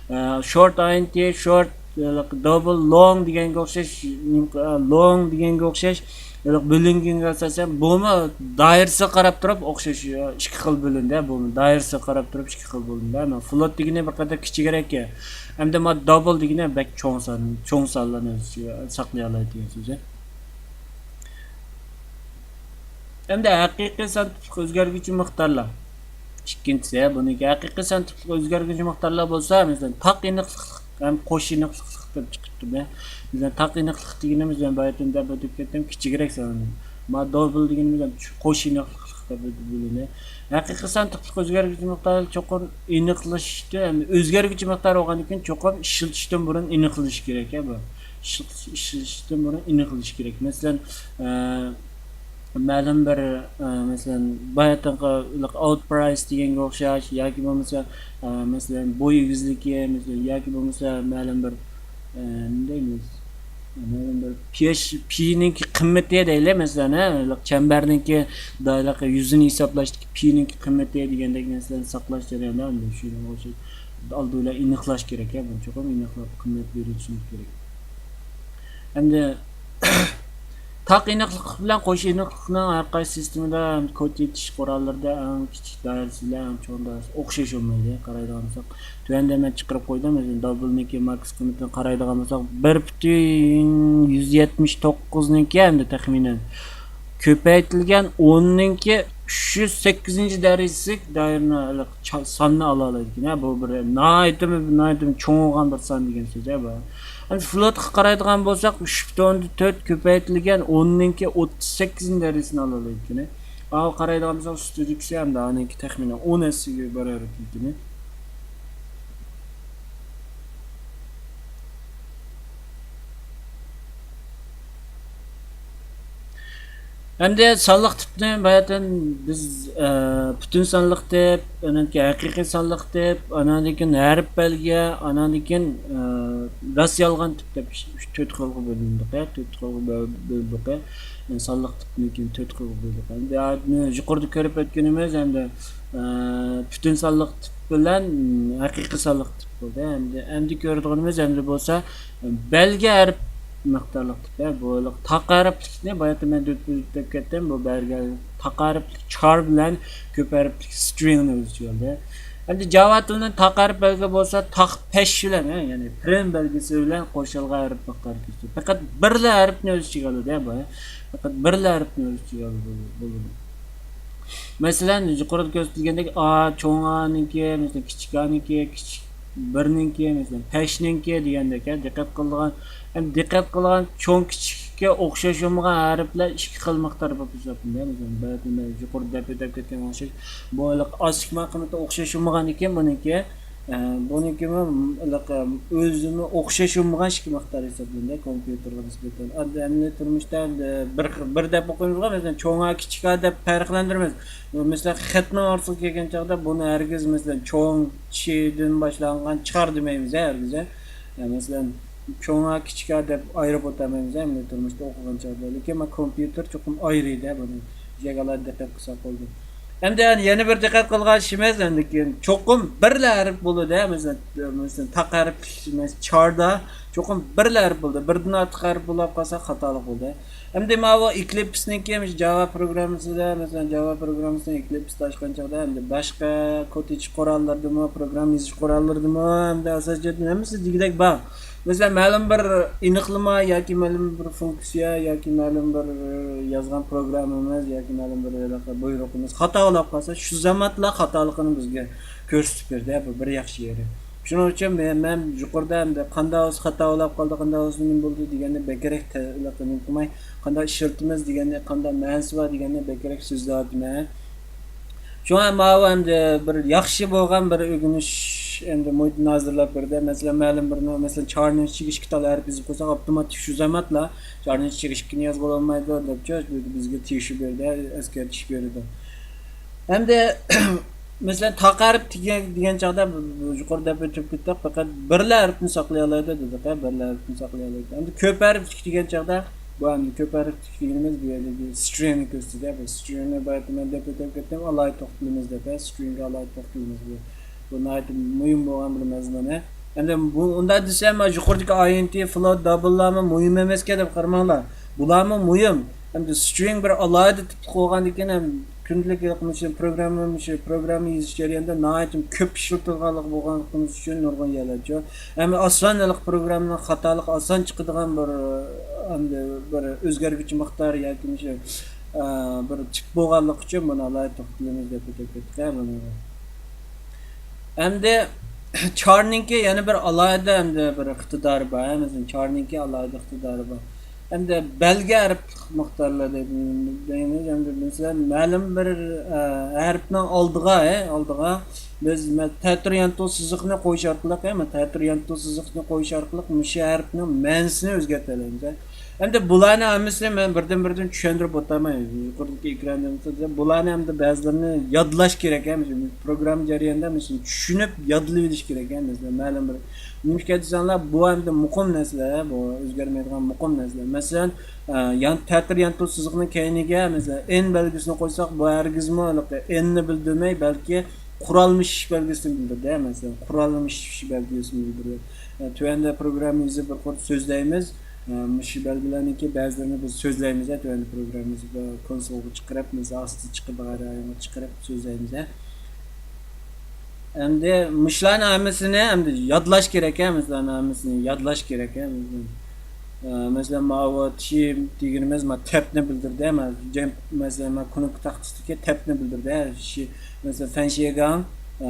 ئە، شورت ئاينتى، شورت، ئە، دابل، لونگ دېگەنگە ئوخشاش، ئە، لونگ دېگەنگە ئوخشاش، ئە، بۆلۈنگەنگە ئاساسەن، بۇمۇ دائىرىسىگە قاراپ تۇرۇپ ئوخشاش، ئە، ئىككى خىل بۆلۈندى. بۇمۇ دائىرىسىگە قاراپ تۇرۇپ ئىككى خىل بۆلۈندى. مانا فلوت دېگىنى بىر قەدەر كىچىكرەك. ئەمدى ما دابل دېگىنى بەك چوڭ سان، چوڭ سانلارنى ئۆز ئىچىگە ساقلىيالايدۇ دېگەن سۆز. ئەمدى ھەقىقىي سان تىپلىق ئۆزگەرگۈچى مىقدارلار. ئىككىنچىسى، بۇنىڭكى ھەقىقىي سان تىپلىق ئۆزگەرگۈچى مىقدارلار بولسا، مەسىلەن، تاق ئېنىقلىقلىق ھەم قوش ئېنىقلىقلىق دەپ چىقىپتۇ. مەسىلەن، تاق ئېنىقلىق دېگىنىمىز، مەن باياتىن دەپ ئۆتۈپ كەتتىم، كىچىكرەك سان. ما دابل دېگىنىمىز ھەم قوش ئېنىقلىقلىق دەپ بۆلۈنە. ھەقىقىي سان تىپلىق ئۆزگەرگۈچى مىقدارى چوقۇم ئېنىقلىشىشتىن، ئۆزگەرگۈچى مىقدار بولغاندىن كېيىن چوقۇم ئىشلىتىشتىن بۇرۇن ئېنىقلىنىشى كېرەك، ھە، بۇ. ئىشلىتىش، ئىشلىتىشتىن بۇرۇن ئېنىقلىنىشى كېرەك. مەسىلەن، ئە، مەلۇم بىر، ئە، مەسىلەن، باياتىنقى ئاوت پرايس دېگەنگە ئوخشاش ياكى بولمىسا، ئە، مەسىلەن، بوي ئېگىزلىكى، مەسىلەن، ياكى بولمىسا مەلۇم بىر، ئە، نېمە دەيمىز؟ مەلۇم بىر پېش، پىنىڭكى قىممىتى دەيلى، مەسىلەن، ھە، چەمبەرنىڭكى دائىرىلىق يۈزىنى ھېسابلاشتىكى پىنىڭكى قىممىتى دېگەندەك نەرسىلەرنى ساقلاش جەريانىدا، ئەمدى شۇنىڭ ئۈچۈن ئالدى بىلەن ئېنىقلاش كېرەك، ھە، بۇنى چوقۇم ئېنىقلاپ قىممەت بېرىشىمىز كېرەك. ئەمدى تاق ئېنىقلىق بىلەن قوش ئېنىقلىقنىڭ ھەر قايسى سىستېمىدا كود يېتىش قوراللىرىدا ئەڭ كىچىك دائىرىسى بىلەن ئەڭ چوڭ دائىرىسى ئوخشاش بولمايدۇ، قارايدىغان بولساق. تۆۋەندە مەن چىقىرىپ قويدۇم، مەسىلەن، دابلنىڭكى ماكس قىممىتىنى قارايدىغان بولساق، بىر پۈتۈن يۈز يەتمىش توققۇزنىڭكى ئەمدى تەخمىنەن كۆپەيتىلگەن ئوننىڭكى ئۈچ يۈز سەككىزىنچى دەرىجىسى دائىرىنى، ساننى ئالالايدىكەن. بۇ بىر ناھايىتىمۇ، ناھايىتىمۇ چوڭ بولغان بىر سان دېگەن سۆز، بۇ. ئەمدى فلوتقا قارايدىغان بولساق، ئۈچ پۈتۈن ئوندىن تۆت كۆپەيتىلگەن ئوننىڭكى ئوتتۇز سەككىزىنچى دەرىجىسىنى ئالالايدىكىنى. ئاۋۇ قارايدىغان بولساق، ئۈستىدىكىسى ھەمدە ئانىڭكى تەخمىنەن ئون ھەسسىگە بارار ئىكەنكىنى. ئەمدى سانلىق تىپنى باياتىن بىز، ئە، پۈتۈن سانلىق تىپ، ئانىڭدىن كېيىن ھەقىقىي سانلىق تىپ، ئانىڭدىن كېيىن ھەرپ بەلگە، ئانىڭدىن كېيىن، ئە، راست يالغان تىپ دەپ ئۈچ، تۆت خىلغا بۆلۈندۇق، ھە، تۆت خىلغا بۆ-، بۆلدۇق، ھە. سانلىق تىپنى كېيىن تۆت خىلغا بۆلدۇق. ئەمدى يۇقىرىدا كۆرۈپ ئۆتكىنىمىز ئەمدى، ئە، پۈتۈن سانلىق تىپ بىلەن ھەقىقىي سانلىق تىپ بولدى. ئەمدى، ئەمدى كۆرىدىغىنىمىز ئەمدى بولسا بەلگە ھەرپ مىقدارلىق تىپ. بۇ تاق ھەرپلىكنى باياتىن مەن دۆت دەپ كەتتىم. بۇ بەلگە تاق ھەرپلىك چار بىلەن كۆپ ھەرپلىك سترىڭنى ئۆز ئىچىگە ئالدى. ئەمدى جاۋا تىلىنىڭ تاق ھەرپ بەلگە بولسا تاق پەش بىلەن، ھە، يەنى پرىم بەلگىسى بىلەن قوشۇلغان ھەرپ مىقدارى كۆرسىتىدۇ. پەقەت بىرلا ھەرپنى ئۆز ئىچىگە ئالىدۇ، ھە، بۇ. پەقەت بىرلا ھەرپنى ئۆز ئىچىگە ئالىدۇ، بولىدۇ. مەسىلەن، يۇقىرىدا كۆرسىتىلگەندەك، ئا، چوڭ ئانىڭكى، مەسىلەن، كىچىك ئانىڭكى، كىچىك بىرنىڭكى، مەسىلەن، پەشنىڭكى دېگەندەك، ھە، دىققەت قىلىدىغان، ھەم دىققەت قىلىدىغان چوڭ كىچىككە ئوخشاش بولمىغان ھەرپلەر ئىككى خىل مىقدار بولۇپ ھېسابلىنىدۇ. مەسىلەن، بەزىدە يۇقىرىدا دەپ ئۆتۈپ كەتكەن ئوخشاش، بۇ ھېلىقى ئاسىكما قىممىتى ئوخشاش بولمىغان ئىكەن بۇنىڭكى. ئە، بۇنىڭكىمۇ ھېلىقى ئۆزىمۇ ئوخشاش بولمىغان ئىككى مىقدار ھېسابلىنىدۇ كومپيۇتېرغا نىسبەتەن. ئاددىي ئەمەلىي تۇرمۇشتا، ئە، بىر، بىر دەپ ئوقۇيمىزغۇ، مەسىلەن، چوڭ ئا، كىچىك ئا دەپ پەرقلەندۈرىمىز. مەسىلەن، خەتنىڭ ئارىسىغا كەلگەن چاغدا بۇنى ھەرگىز، مەسىلەن، چوڭ چىدىن باشلانغان چار دېمەيمىز، ھە، ھەرگىز، ھە. مەسىلەن، چوڭ ئا، كىچىك ئا دەپ ئايرىپ ئۆتەلمەيمىز، ھە، ئەمەلىي تۇرمۇشتا ئوقۇغان چاغدا. لېكىن مانا كومپيۇتېر چوقۇم ئايرىيدۇ، ھە، بۇنى. شۇنىڭغا ئالاھىدە دىققەت قىلساق بولىدۇ. ئەمدى يەنە بىر دىققەت قىلغان ئىشىمىز، ئەمدى كېيىن چوقۇم بىرلا ھەرپ بولىدۇ، مەسىلەن، مەسىلەن، تاق ھەرپ، مەسىلەن، چاردا چوقۇم بىرلا ھەرپ بولىدۇ. بىردىن ئارتۇق ھەرپ بولاپ قالسا خاتالىق بولىدۇ. ئەمدى ماۋۇ ئېكلىپسنىڭكى مۇشۇ جاۋا پروگراممىسىدا، مەسىلەن، جاۋا پروگراممىسىنى ئېكلىپستا ئاچقان چاغدا، ئەمدى باشقا كود يېزىش قوراللىرىدىمۇ، پروگرامما يېزىش قوراللىرىدىمۇ، ئەمدى ئاساسىي جەھەتتىن ھەممىسى دېگۈدەك بار. مەسىلەن، مەلۇم بىر ئېنىقلىما ياكى مەلۇم بىر فۇنكسىيە ياكى مەلۇم بىر يازغان پروگراممىمىز ياكى مەلۇم بىر ھېلىقى بۇيرۇقىمىز خاتا بولاپ قالسا، شۇ زامانلا خاتالىقىنى بىزگە كۆرسىتىپ بېرىدۇ. بۇ بىر ياخشى يېرى. شۇنىڭ ئۈچۈن مەن، مەن يۇقىرىدا ئەمدى قانداق بولسا خاتا بولاپ قالدى، قانداق بولسا نېمە بولدى دېگەننى بەكرەك تە-، ھېلىقى نېمە قىلماي، قانداق ئىشلىتىمىز دېگەننى، قانداق مەنىسى بار دېگەننى بەكرەك سۆزلەۋاتىمەن. شۇڭا ماۋۇ ئەمدى بىر ياخشى بولغان بىر ئۆگىنىش ئەمدى مۇھىتىنى ھازىرلاپ بېرىدۇ. مەسىلەن، مەلۇم بىر، مەسىلەن، چارنىڭ ئىچىگە ئىككى تال ھەرپ يېزىپ قويساق، ئاپتوماتىك شۇ زامانلا چارنىڭ ئىچىگە ئىككىنى يازغىلى بولمايدۇ دەپچۇ، بىزگە تېگىشىپ بېرىدۇ، ئەسكەرتىش بېرىدۇ. ئەمدى، مەسىلەن، تاق ھەرپ دېگەن، دېگەن چاغدا بۇ، بۇ يۇقىرىدا دەپ ئۆتۈپ كەتتۇق، پەقەت بىرلا ھەرپنى ساقلىيالايدۇ دېدۇق، ھە، بىرلا ھەرپنى ساقلىيالايدۇ. ئەمدى كۆپ ھەرپلىك دېگەن چاغدا، بۇ ئەمدى كۆپ ھەرپلىك دېگىنىمىز بۇ يەردىكى سترىڭنى كۆرسىتىدۇ. بۇ سترىڭنى بايىقى مەن دەپ ئۆتۈپ كەتتىم، ئالاھىدە توختىلىمىز دەپ، ھە، سترىڭگە ئالاھىدە توختىلىمىز. بۇ، بۇ ناھايىتى مۇھىم بولغان بىر مەزمۇن، ھە. ئەمدى بۇ ئۇنداق دېسەم، يۇقىرىدىكى ئاي ئېن تى، فلوت، دابىللارمۇ مۇھىم ئەمەسكەن دەپ قارىماڭلار. بۇلارمۇ مۇھىم. ئەمدى سترىڭ بىر ئالاھىدە تىپلىق بولغاندىكىن ھەم كۈندىلىك ھېلىقى مۇشۇ پروگرامما، مۇشۇ پروگرامما يېزىش جەريانىدا ناھايىتى كۆپ ئىشلىتىدىغانلىقى بولغانلىقىمىز ئۈچۈن نۇرغۇن يەرلەرچۇ. ھەم ئاسان ھېلىقى پروگراممىنىڭ خاتالىقى ئاسان چىقىدىغان بىر، ئەمدى بىر ئۆزگەرگۈچى مىقدار ياكى مۇشۇ، ئە، بىر تىپ بولغانلىقى ئۈچۈن بۇنى ئالاھىدە توختىلىمىز دەپ ئۆتۈپ كەتتۇق، ھە، بۇنى. ئەمدى چارنىڭكى يەنە بىر ئالاھىدە ئەمدى بىر ئىقتىدارى بار، ھە، مەسىلەن، چارنىڭكى ئالاھىدە ئىقتىدارى بار. ئەمدى بەلگە ھەرپلىك مىقدارلار دەيمىز. ئەمدى مەسىلەن، مەلۇم بىر، ئە، ھەرپنىڭ ئالدىغا، ھە، ئالدىغا بىز مە-، تەتۈر يانتۇ سىزىقنى قويۇش ئارقىلىق، ھە، مە-، تەتۈر يانتۇ سىزىقنى قويۇش ئارقىلىق مۇشۇ ھەرپنىڭ مەنىسىنى ئۆزگەرتەلەيمىز، ھە. ئەمدى بۇلارنى ھەممىسىنى مەن بىردىن-بىردىن چۈشەندۈرۈپ ئوتۇرماي، يۇقىرىدىكى ئېكراندا بۇلارنى ئەمدى بەزىلىرىنى يادلاش كېرەك، ھە، مۇشۇ پروگرامما جەريانىدا مۇشۇنى چۈشىنىپ يادلىۋېلىش كېرەك، ھە، مەسىلەن، مەلۇم بىر نېمىشقا دېسەڭلار، بۇ ئەمدى مۇقىم نەرسىلەر، بۇ ئۆزگەرمەيدىغان مۇقىم نەرسىلەر. مەسىلەن، ئە، يان-، تەتۈر يانتۇ سىزىقنىڭ كەينىگە، مەسىلەن، ئېن بەلگىسىنى قويساق، بۇ ھەرگىزمۇ ھېلىقى ئېننى بىلدۈرمەي، بەلكى قۇرالمىشىش بەلگىسىنى بىلدۈردى، مەسىلەن، قۇرالمىشىش بەلگىسىنى بىلدۈردى. ئە، تۆۋەندە پروگرامما يېزىپ بىر قۇر سۆزلەيمىز. ئە، مۇشۇ بەلگىلەرنىڭكى بەزىلىرىنى بىز سۆزلەيمىز، ئە، تۆۋەندە پروگرامما يېزىپ، ئە، كونسولغا چىقىرىپ، مەسىلەن، ئاستىدا چىقىپ، رايونغا چىقىرىپ سۆزلەيمىز، ئە. ئەمدى مۇشۇلارنىڭ ھەممىسىنى ئەمدى يادلاش كېرەك، ھە، مۇشۇلارنىڭ ھەممىسىنى يادلاش كېرەك، ھە. ئە، مەسىلەن، ماۋۇ تى دېگىنىمىز ما تەپنى بىلدۈردى، ما جەم-، مەسىلەن، ما كۇنۇپكا تاختىسىدىكى تەپنى بىلدۈردى، ھە. شى-، مەسىلەن، فەنشىگاڭ، ئە،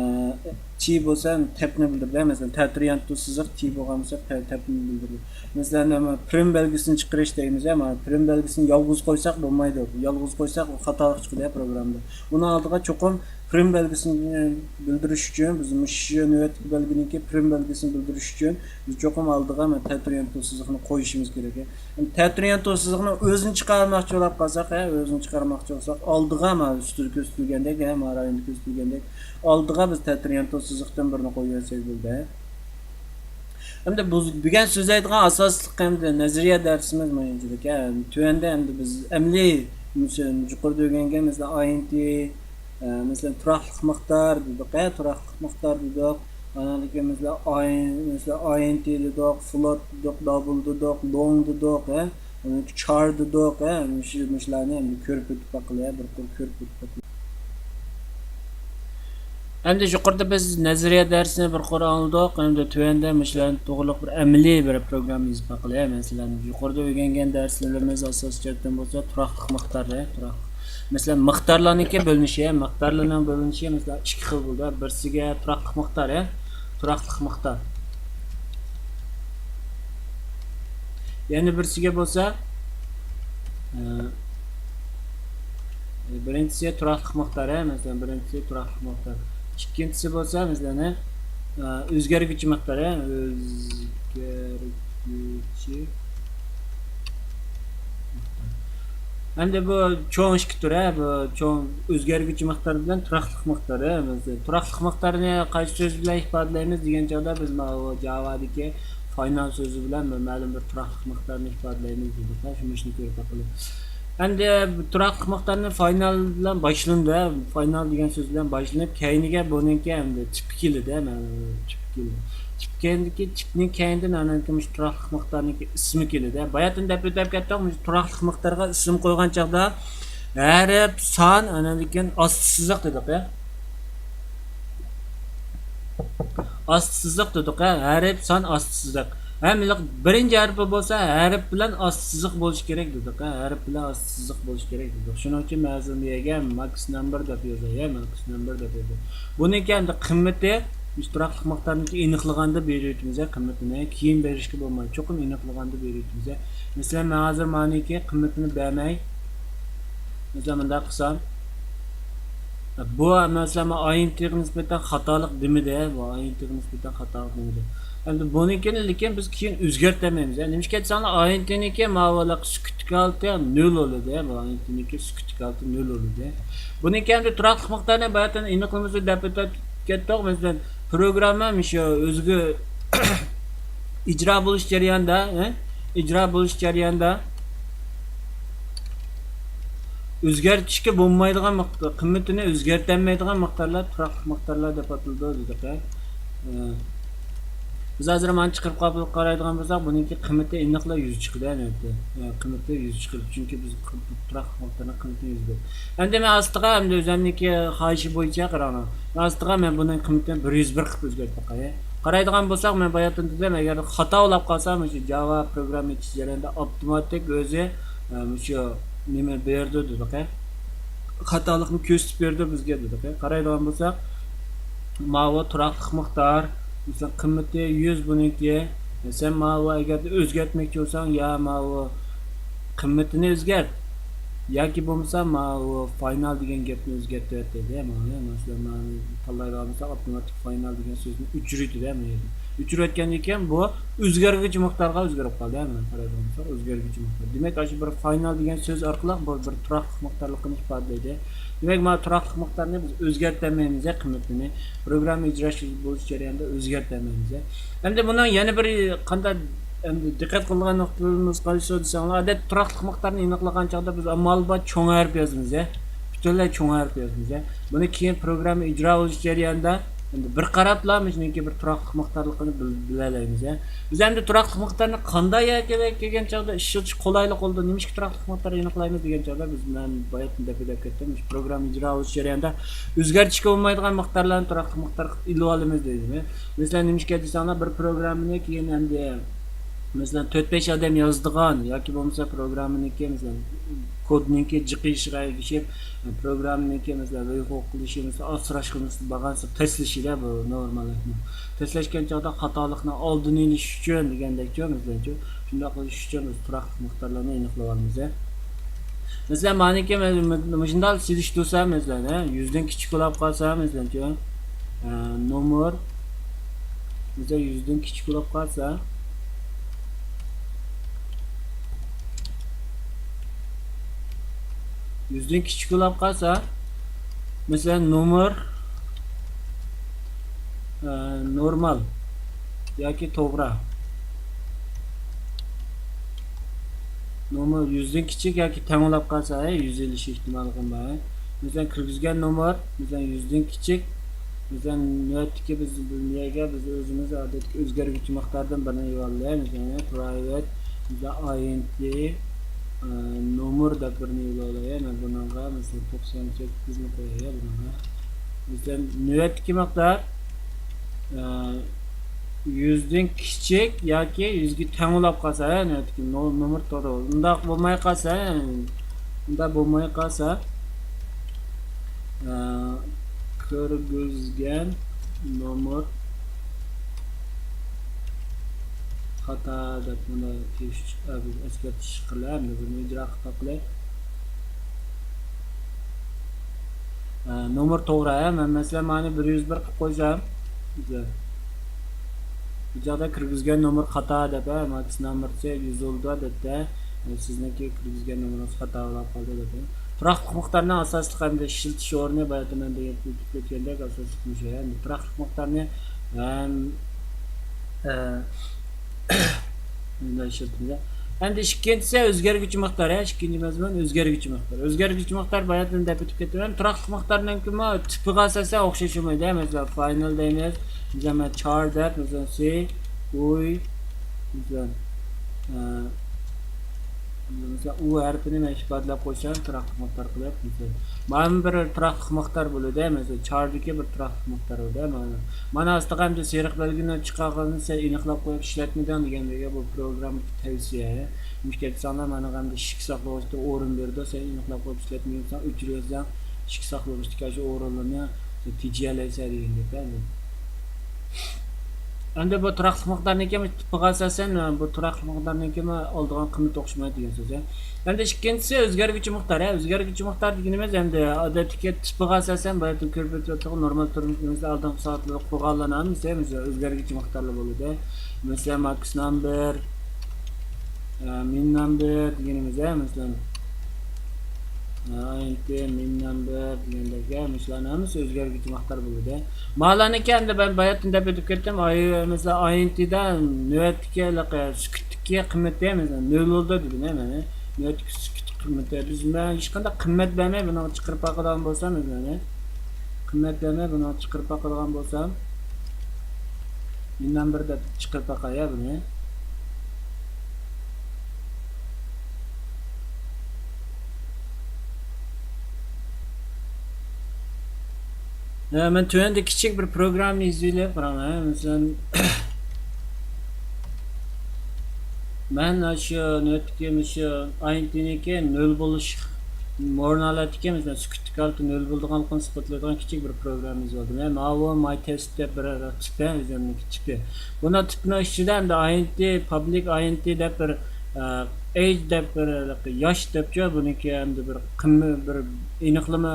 تى بولسا تەپنى بىلدۈردى، ھە. مەسىلەن، تەتۈر يانتۇ سىزىق تى بولغان بولسا تە-، تەپنى بىلدۈردى. مەسىلەن، ما پرىم بەلگىسىنى چىقىرىش دەيمىز، ھە. ما پرىم بەلگىسىنى يالغۇز قويساق بولمايدۇ. يالغۇز قويساق خاتالىق چىقىدۇ، ھە، پروگراممىدا. ئۇنىڭ ئالدىغا چوقۇم پرىم بەلگىسىنى بىلدۈرۈش ئۈچۈن، بىز مۇشۇ نۆۋەتتىكى بەلگىنىڭكى پرىم بەلگىسىنى بىلدۈرۈش ئۈچۈن، بىز چوقۇم ئالدىغا مانا تەتۈر يانتۇ سىزىقنى قويۇشىمىز كېرەك. يەنى تەتۈر يانتۇ سىزىقنى ئۆزىنى چىقارماقچى بولاپ قالساق، ھە، ئۆزىنى چىقارماقچى بولساق، ئالدىغا مانا ئۈستىدە كۆرسىتىلگەندەك، ھە، مانا رايوندا كۆرسىتىلگەندەك، ئالدىغا بىز تەتۈر يانتۇ سىزىقتىن بىرنى قويۇۋەتسەك بولدى. ئەمدى بۇ، بۈگۈن سۆزلەيدىغان ئاساسلىق ئەمدى نەزەرىيە دەرسىمىز مۇشۇنچىلىك. تۆۋەندە ئەمدى بىز ئەمەلىي، مىسال، يۇقىرىدا ئۆگەنگەن، مىسال، ئاي ئېن تى، ئە، مىسال، تۇراقلىق مىقدار دېدۇق، ئە، تۇراقلىق مىقدار دېدۇق. ئانان كېيىن، مىسال، ئاي، مىسال، ئاي ئېن تى دېدۇق، فلوت دېدۇق، دابل دېدۇق، لونگ دېدۇق، ئە، چار دېدۇق، ئە، مۇشۇ، مۇشۇلارنى ئەمدى كۆرۈپ ئۆتۈپ باقىلى، بىر قۇر كۆرۈپ ئۆتۈپ باقىلى. ئەمدى يۇقىرىدا بىز نەزەرىيە دەرسىنى بىر قۇر ئاڭلىدۇق. ئەمدى تۆۋەندە مۇشۇلارنى توغرىلىق بىر ئەمەلىي بىر پروگرامما يېزىپ باقىلى. مەسىلەن، يۇقىرىدا ئۆگەنگەن دەرسلىرىمىز ئاساسىي جەھەتتىن بولسا تۇراقلىق مىقدار، تۇراقلىق. مەسىلەن، مىقدارلارنىڭكى بۆلۈنۈشى، مىقدارلارنىڭ بۆلۈنۈشى، مەسىلەن، ئىككى خىل بولىدۇ. بىرسىگە تۇراقلىق مىقدار، تۇراقلىق مىقدار. يەنە بىرسىگە بولسا، ئە، بىرىنچىسى تۇراقلىق مىقدار، ھە، مەسىلەن، بىرىنچىسى تۇراقلىق مىقدار. ئىككىنچىسى بولسا، مەسىلەن، ئە، ئۆزگەرگۈچى مىقدار، ھە، ئۆزگەرگۈچى مىقدار. ئەمدى بۇ چوڭ ئىككى تۈر، ھە، بۇ چوڭ ئۆزگەرگۈچى مىقدار بىلەن تۇراقلىق مىقدار، ھە. مەسىلەن، تۇراقلىق مىقدارنى قايسى سۆز بىلەن ئىپادىلەيمىز دېگەن چاغدا بىز ماۋۇ جاۋادىكى فاينال سۆزى بىلەن بىر مەلۇم بىر تۇراقلىق مىقدارنى ئىپادىلەيمىز دېدۇق، ھە، شۇ مۇشۇنى كۆرۈپ باقىلى. ئەمدى تۇراقلىق مىقدارنى فاينال بىلەن باشلىنىدۇ. فاينال دېگەن سۆز بىلەن باشلىنىپ، كەينىگە بۇنىڭكى ئەمدى تىپى كېلىدۇ. مانا تىپ كېلىدۇ. تىپ كەينىدىكى، تىپنىڭ كەينىدىن ئانىڭكى مۇشۇ تۇراقلىق مىقدارنىڭكى ئىسمى كېلىدۇ. باياتىن دەپ ئۆتۈپ كەتتۇق، مۇشۇ تۇراقلىق مىقدارغا ئىسىم قويغان چاغدا ھەرپ، سان، ئانىڭدىن كېيىن ئاستى سىزىق دېدۇق، يا. ئاستى سىزىق دېدۇق، ھە، ھەرپ، سان، ئاستى سىزىق. ھەم بىرىنچى ھەرپى بولسا ھەرپ بىلەن ئاستى سىزىق بولۇشى كېرەك دېدۇق، ھە، ھەرپ بىلەن ئاستى سىزىق بولۇشى كېرەك دېدۇق. شۇنىڭ ئۈچۈن مەن ھازىر بۇ يەرگە ماكس نمبر دەپ يازاي، ھە، ماكس نمبر دەپ يازاي. بۇنىڭكى ئەمدى قىممىتى، مۇشۇ تۇراقلىق مىقدارنىڭكى ئېنىقلىغاندا بېرىۋېتىمىز، ھە، قىممىتىنى كېيىن بېرىشكە بولمايدۇ، چوقۇم ئېنىقلىغاندا بېرىۋېتىمىز، ھە. مەسىلەن، مەن ھازىر مانىكى قىممىتىنى بەرمەي، مەسىلەن، مۇنداق قىلسام، بۇ، مەسىلەن، مانا ئاينتىغا نىسبەتەن خاتالىق دېمىدى، بۇ ئاينتىغا نىسبەتەن خاتالىق دېمىدى. ئەمدى بۇنىڭكىنى لېكىن بىز كېيىن ئۆزگەرتەلمەيمىز. نېمىشقا دېسەڭلار، ئاينتىنىڭكى ماۋۇ سۈكۈتلۈك ھالىتى نۆل بولىدۇ، بۇ ئاينتىنىڭكى سۈكۈتلۈك ھالىتى نۆل بولىدۇ. بۇنىڭكى ئەمدى تۇراقلىق مىقدارنى باياتىن ئېنىقلىمىسى دەپ ئۆتۈپ كەتتۇق. مەسىلەن، پروگرامما مۇشۇ ئۆزىگە ئىجرا بولۇش جەريانىدا، ھە؟ ئىجرا بولۇش جەريانىدا ئۆزگەرتىشكە بولمايدىغان مىقدار، قىممىتىنى ئۆزگەرتەلمەيدىغان مىقدارلار تۇراقلىق مىقدارلار دەپ ئاتىلىدۇ دېدۇق، ھە؟ ئە، بىز ھازىر مانا چىقىرىپ قارايدىغان بولساق، بۇنىڭكى قىممىتى ئېنىقلا يۈز چىقىدۇ، ئەلۋەتتە. ئە، قىممىتى يۈز چىقىدۇ، چۈنكى بىز تۇراقلىق مىقدارنىڭ قىممىتىنى يۈز بېرىپ. ئەمدى مەن ئاستىغا، ئەمدى ئۆزۈمنىڭكى خاھىشى بويىچە قاراڭلار. مەن ئاستىغا مەن بۇنىڭ قىممىتىنى بىر يۈز بىر قىلىپ ئۆزگەرتىپ باقاي. قارايدىغان بولساق، مەن باياتىن دېدىم، ئەگەر خاتا بولاپ قالسا، مۇشۇ جاۋا پروگرامما ئېچىش جەريانىدا ئاپتوماتىك ئۆزى، ئە، مۇشۇ نېمە بېرىدۇ دېدۇق، ھە؟ خاتالىقنى كۆرسىتىپ بېرىدۇ بىزگە دېدۇق، ھە؟ قارايدىغان بولساق، ماۋۇ تۇراقلىق مىقدار، مەسىلەن، قىممىتى يۈز بۇنىڭكى. سەن ماۋۇ ئەگەر ئۆزگەرتمەكچى بولساڭ، يا ماۋۇ قىممىتىنى ئۆزگەرت، ياكى بولمىسا ماۋۇ فاينال دېگەن گەپنى ئۆزگەرتىۋەت دەيدۇ. مانا، مەسىلەن، مانا تاللايدىغان بولساق، ئاپتوماتىك فاينال دېگەن سۆزنى ئۆچۈرۈۋېتىدۇ، مانا يەردە. ئۆچۈرۈۋەتكەندىن كېيىن بۇ ئۆزگەرگۈچى مىقدارغا ئۆزگىرىپ قالدى، مانا قارايدىغان بولساق، ئۆزگەرگۈچى مىقدار. دېمەك، ئاشۇ بىر فاينال دېگەن سۆز ئارقىلىق بۇ بىر تۇراقلىق مىقدارلىقىنى ئىپادىلەيدۇ. دېمەك، مانا تۇراقلىق مىقدارنى بىز ئۆزگەرتەلمەيمىز، قىممىتىنى پروگرامما ئىجرا بولۇش جەريانىدا ئۆزگەرتەلمەيمىز. ئەمدى بۇنىڭ يەنە بىر قانداق ئەمدى دىققەت قىلىدىغان نۇقتىمىز قايسى دېسەڭلار، ئادەتتە تۇراقلىق مىقدارنى ئېنىقلىغان چاغدا بىز ئامال بار چوڭ ھەرپ يازىمىز، يا. پۈتۈنلەي چوڭ ھەرپ يازىمىز، يا. بۇنى كېيىن پروگرامما ئىجرا بولۇش جەريانىدا ئەمدى بىر قاراپلا مۇشۇنىڭكى بىر تۇراقلىق مىقدارلىقىنى بىل-، بىلەلەيمىز، يا. بىز ئەمدى تۇراقلىق مىقدارنى قانداق يەرگە كەلگەن چاغدا ئىشلىتىش قولايلىق بولىدۇ، نېمىشقا تۇراقلىق مىقدار ئېنىقلايمىز دېگەن چاغدا بىز، مەن باياتىن دەپ ئۆتۈپ كەتتىم، مۇشۇ پروگرامما ئىجرا بولۇش جەريانىدا ئۆزگەرتىشكە بولمايدىغان مىقدارلارنى تۇراقلىق مىقدار قىلىپ ئېلىۋالىمىز دەيدۇ. مەسىلەن، نېمىشقا دېسەڭلار، بىر پروگراممىنى كېيىن ئەمدى، مەسىلەن، تۆت بەش ئادەم يازىدىغان ياكى بولمىسا پروگراممىنىڭكى، مەسىلەن، كودنىڭكى جىقىيىشىغا ئەگىشىپ، پروگراممىنىڭكى، مەسىلەن، رويخوغا قىلىشى، مەسىلەن، ئاسراشقا بارغانسېرى تەسلىشىدە بۇ نورمال. تەسلەشكەن چاغدا خاتالىقنى ئالدىنى ئېلىش ئۈچۈن دېگەندەكچۇ، مەسىلەنچۇ، شۇنداق قىلىش ئۈچۈن بىز تۇراقلىق مىقدارلارنى ئېنىقلاۋالىمىز. مەسىلەن، مانىكى مۇشۇنداق سېلىشتۇرسا، مەسىلەن، ھە، يۈزدىن كىچىك بولاپ قالسا، مەسىلەنچۇ، ئە، نومۇر، مەسىلەن، يۈزدىن كىچىك بولاپ قالسا، يۈزدىن كىچىك بولاپ قالسا، مەسىلەن، نومۇر، ئە، نورمال ياكى توغرا. نومۇر يۈزدىن كىچىك ياكى تەڭ بولاپ قالسا، ھە، يۈز ئېلىش ئېھتىماللىقىمۇ بار. مەسىلەن، كىرگۈزگەن نومۇر، مەسىلەن، يۈزدىن كىچىك. مەسىلەن، نۆۋەتتىكى بىز بۇ يەرگە بىز ئۆزىمىز ئادەتتىكى ئۆزگەرگۈچى مىقداردىن بىرنى ئېلىۋالدۇق. مەسىلەن، پرايۋەت، مەسىلەن، ئاينتى، ئە، نومۇر دەپ بىرنى ئېلىۋالاي. مەن بۇنىڭغا، مەسىلەن، توقسان سەككىزنى قوياي بۇنىڭغا. مەسىلەن، نۆۋەتتىكى مىقدار، ئە، يۈزدىن كىچىك ياكى يۈزگە تەڭ بولاپ قالسا، ھە، نۆۋەتتىكى نو-، نومۇر توغرا. ئۇنداق بولماي قالسا، ئۇنداق بولماي قالسا، ئە، كىرگۈزگەن نومۇر خاتا دەپ مانا تىۋىش، ئە، ئەسكەرتىش چىققىلى، ئەمدى بۇنى ئىجرا قىلىپ باققىلى. ئە، نومۇر توغرا، ھە؟ مەن مەسىلەن مانى بىر يۈز بىر قىلىپ قويسام، بۇ چاغدا كىرگۈزگەن نومۇر خاتا دەپ، ھە، ماكس نومۇرچە يېزىلىدۇ، ئادەتتە، ئە، سىزنىڭكى كىرگۈزگەن نومۇرىڭىز خاتا بولاپ قالدى دەپ. تۇراقلىق مىقدارنىڭ ئاساسلىق ئەمدى ئىشلىتىش ئورنى باياتىن مەن دېگەن ئۆتكەندەك ئاساسلىق مۇشۇ، ھە. ئەمدى تۇراقلىق مىقدارنى ھەم، ئە، مۇنداق ئىشلىتىمىز. ئەمدى ئىككىنچىسى ئۆزگەرگۈچى مىقدار، ھە، ئىككىنچى مەزمۇن ئۆزگەرگۈچى مىقدار. ئۆزگەرگۈچى مىقدار باياتىن دەپ ئۆتۈپ كەتتىم. تۇراقلىق مىقدارنىڭكىمۇ تىپىغا ئاساسەن ئوخشاش بولمايدۇ، ھە، مەسىلەن، فاينل دەيمىز، مەسىلەن، چار دەپ، مەسىلەن، سى، ئۇي، مەسىلەن، ئە، مەسىلەن، ئۇ ھەرپىنى مەن ئىپادىلەپ قويسام، تۇراقلىق مىقدار قىلىپ، مەسىلەن، مانا بىر تۇراقلىق مىقدار بولىدۇ، مەسىلەن، چاردىكى بىر تۇراقلىق مىقدار بولىدۇ. مانا، مانا ئاستىغا ئەمدى سېرىق بەلگىنى چىقارغىنىنى سەن ئېنىقلاپ قويۇپ ئىشلەتمىدىڭ دېگەندەك، بۇ پروگراممىدىكى تەۋسىيە. مۇشۇ كەتسەڭلار مانا ئەمدى ئىشىك ساقلىغۇچتا ئورۇن بېرىدۇ، سەن ئېنىقلاپ قويۇپ ئىشلەتمىگەنسەن، ئۆچۈرۈۋەتسەڭ، ئىشىك ساقلىغۇچتىكى ئاشۇ ئورۇنلىرىنى تېجىيەلەيسەن دېگەن گەپ ئەمدى. ئەمدى بۇ تۇراقلىق مىقدارنىڭكى تىپىغا ئاساسەن، بۇ تۇراقلىق مىقدارنىڭكى ئالىدىغان قىممىتى ئوخشىمايدۇ دېگەن سۆز. ئەمدى ئىككىنچىسى ئۆزگەرگۈچى مىقدار. ھە، ئۆزگەرگۈچى مىقدار دېگىنىمىز ئەمدى ئادەتتىكى تىپىغا ئاساسەن، باياتىن كۆرۈپ ئۆتۈۋاتقان نورمال تۈرمىز ئالدىنقى سائەتلەردە قۇرغانلارنى ھەممىسى ئۆزگەرگۈچى مىقدارلار بولىدۇ. مەسىلەن، ماكس نامبېر، مىن نامبېر دېگىنىمىز، ھە، مەسىلەن، ئاينتى، مىن نامبېر دېگەندەك، ھە، مۇشۇلارنىڭ ھەممىسى ئۆزگەرگۈچى مىقدار بولىدۇ. مالارنىڭكى ئەمدى مەن باياتىن دەپ ئۆتۈپ كەتتىم. ئاي، مەسىلەن، ئاينتىدا نۆۋەتتىكى ھېلىقى سۈكۈتتىكى قىممىتى، مەسىلەن، نۆل بولدى دېدىم، ھە، مەن نۆۋەتتىكى سۈكۈتتىكى قىممىتى. بىز، مەن ھېچقانداق قىممەت بەرمەي بۇنىڭغا چىقىرىپ باقىدىغان بولسام، مەسىلەن، قىممەت بەرمەي بۇنىڭغا چىقىرىپ باقىدىغان بولسام، مىن نامبېر دەپ چىقىرىپ باقاي بۇنى. ھە، مەن تۆۋەندە كىچىك بىر پروگراممىنى يېزىۋېلىپ قاراڭلار. مەسىلەن، مەن شۇ نۆۋەتتىكى مۇشۇ ئاينتىنىڭكى نۆل بولۇش ئورۇن ئالاتتىكەن، مەسىلەن، سۈكۈتتىكى ھالىتى نۆل بولىدىغانلىقىنى ئىسپاتلايدىغان كىچىك بىر پروگرامما يېزىۋالدىم. ھە، ماۋۇ ماي تېست دەپ بىر تىپى، ئۆزۈمنىڭكى تىپى. بۇنىڭ تىپىنىڭ ئىچىدە ئەمدى ئاينتى، پابلىك ئاينتى دەپ بىر، ئە، ئېيج دەپ بىر، ياش دەپچۇ، بۇنىڭكى ئەمدى بىر قىممەت، بىر ئېنىقلىما،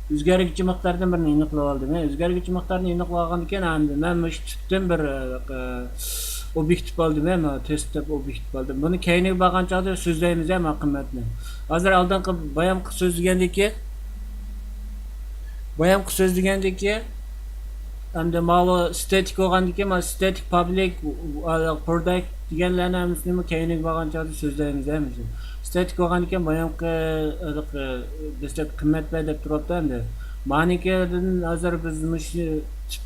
ئۆزگەرگۈچى مىقداردىن بىرنى ئېنىقلاپ ئالدىم. ئۆزگەرگۈچى مىقدارنى ئېنىقلاپ ئالغاندىن كېيىن، ئەمدى مەن مۇشۇ تىپتىن بىر، ئە، ئوبيېكتىپ ئالدىم، مانا تېست دەپ ئوبيېكتىپ ئالدىم. بۇنى كەينىگە بارغان چاغدا سۆزلەيمىز، مانا قىممەتنى. ھازىر ئالدىنقى بايامقى سۆزلىگەندىكى، بايامقى سۆزلىگەندىكى، ئەمدى ماۋۇ ستېتىك بولغاندىكىن، مانا ستېتىك پابلىك، پروداكت دېگەنلەرنى ھەممىسىنى كەينىگە بارغان چاغدا سۆزلەيمىز، ھەممىسىنى. ستېتىك بولغاندىكىن بايامقى، ھېلىقى، دەسلەپ قىممەت بەر دەپ تۇرۇپتۇ ئەمدى. مانىڭكىدىن ھازىر بىز مۇشۇ تىپ،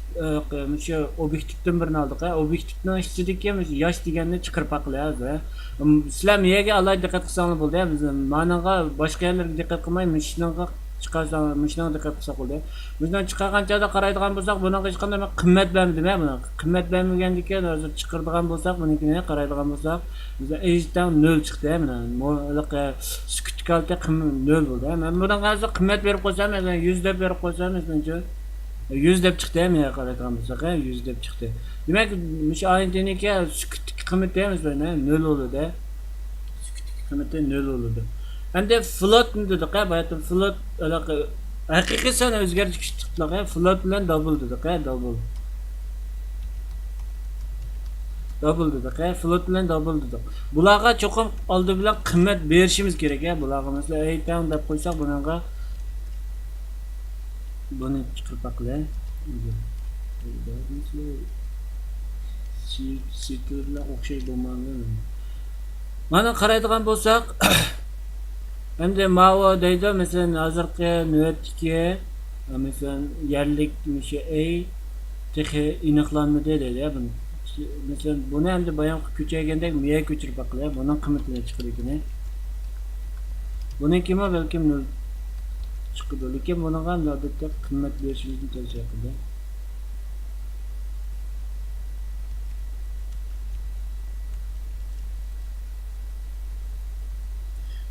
ئە، مۇشۇ ئوبيېكتىپتىن بىرنى ئالدۇق، ئە، ئوبيېكتىپنىڭ ئىچىدىكى مۇشۇ ياش دېگەننى چىقىرىپ باقىلى ھازىر، ئە. م، سىلەر مۇ يەرگە ئالاھىدە دىققەت قىلساڭلار بولدى، ئە، بىز مانىڭغا باشقا يەرلەرگە دىققەت قىلماي، مۇشۇنىڭغا چىقارساڭ، مۇشۇنىڭغا دىققەت قىلساق بولدى. مۇشۇنىڭ چىقارغان چاغدا قارايدىغان بولساق، بۇنىڭغا ھېچقانداق بىر قىممەت بەرمىدىم، ئە، بۇنىڭغا. قىممەت بەرمىگەندىكىن، ھازىر چىقىرىدىغان بولساق، بۇنىڭكىنى قارايدىغان بولساق، بىزدە ئېيج تەڭ نۆل چىقتى، ھە، مانا. مو-، ھېلىقى سۈكۈتتىكى ھالىتى قىم-، نۆل بولدى، ھە. مەن بۇنىڭغا ھازىر قىممەت بېرىپ قويسام، مەسىلەن، يۈز دەپ بېرىپ قويسام، مەسىلەنچۇ، يۈز دەپ چىقتى، ھە، مانا قارايدىغان بولساق، ھە، يۈز دەپ چىقتى. دېمەك، مۇشۇ ئاينتىنىڭكى سۈكۈتتىكى قىممىتى، مەسىلەن، ھە، نۆل بولىدۇ، ھە. سۈكۈتتىكى قىممىتى نۆل بولىدۇ. ئەمدى فلوتنى دېدۇق، ھە، باياتىن فلوت، ھېلىقى ھەقىقىي سان ئۆزگەرتكۈچ تىپلىق، ھە، فلوت بىلەن دابل دېدۇق، ھە، دابل. دابل دېدۇق، ھە، فلوت بىلەن دابل دېدۇق. بۇلارغا چوقۇم ئالدى بىلەن قىممەت بېرىشىمىز كېرەك، ھە، بۇلارغا. مەسىلەن، ئېيتاڭ دەپ قويساق بۇنىڭغا، بۇنى چىقىرىپ باقىلى. سىتىل بىلەن ئوخشاش بولمامدۇ؟ مانا قارايدىغان بولساق، ئەمدى ماۋۇ دەيدۇ، مەسىلەن، ھازىرقى نۆۋەتتىكى، مەسىلەن، يەرلىك مۇشۇ ئەي تېخى ئېنىقلانمىدى دەيدۇ، يا، بۇنى. مەسىلەن، بۇنى ئەمدى بايامقى كۆچۈرگەندەك مۇ يەرگە كۆچۈرۈپ باقىلى، بۇنىڭ قىممىتىنى چىقىدىكىنى. بۇنىڭكىمۇ بەلكىم نۆل چىقىدۇ، لېكىن بۇنىڭغا ئەمدى ئادەتتە قىممەت بېرىشىمىزنى تەۋسىيە قىلدى.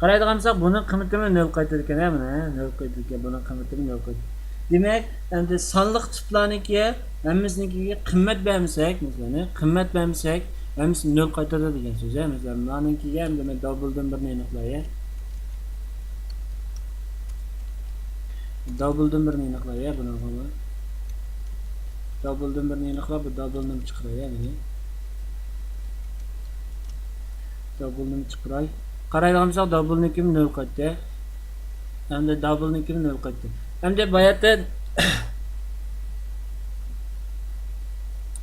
قارايدىغان بولساق، بۇنىڭ قىممىتىمۇ نۆل قايتىدىكەن، ھە، مانا، ھە، نۆل قايتىدىكەن، بۇنىڭ قىممىتىمۇ نۆل قايتىدۇ. دېمەك، ئەمدى سانلىق تىپلارنىڭكى ھەممىسىنىڭكىگە قىممەت بەرمىسەك، مەسىلەن، قىممەت بەرمىسەك، ھەممىسى نۆل قايتىدۇ دېگەن سۆز، ھە. مەسىلەن، مانىڭكىگە ئەمدى مەن دابلدىن بىرنى ئېنىقلاي، ھە. دابلدىن بىرنى ئېنىقلاي، ھە، بۇنىڭغىمۇ. دابلدىن بىرنى ئېنىقلاپ، بۇ دابلنىمۇ چىقىراي، ھە، مېنى. دابلنىمۇ چىقىراي. قارايدىغان بولساق، دابلنىڭكىمۇ نۆل قايتتى. ئەمدى دابلنىڭكىمۇ نۆل قايتتى. ئەمدى باياتىن،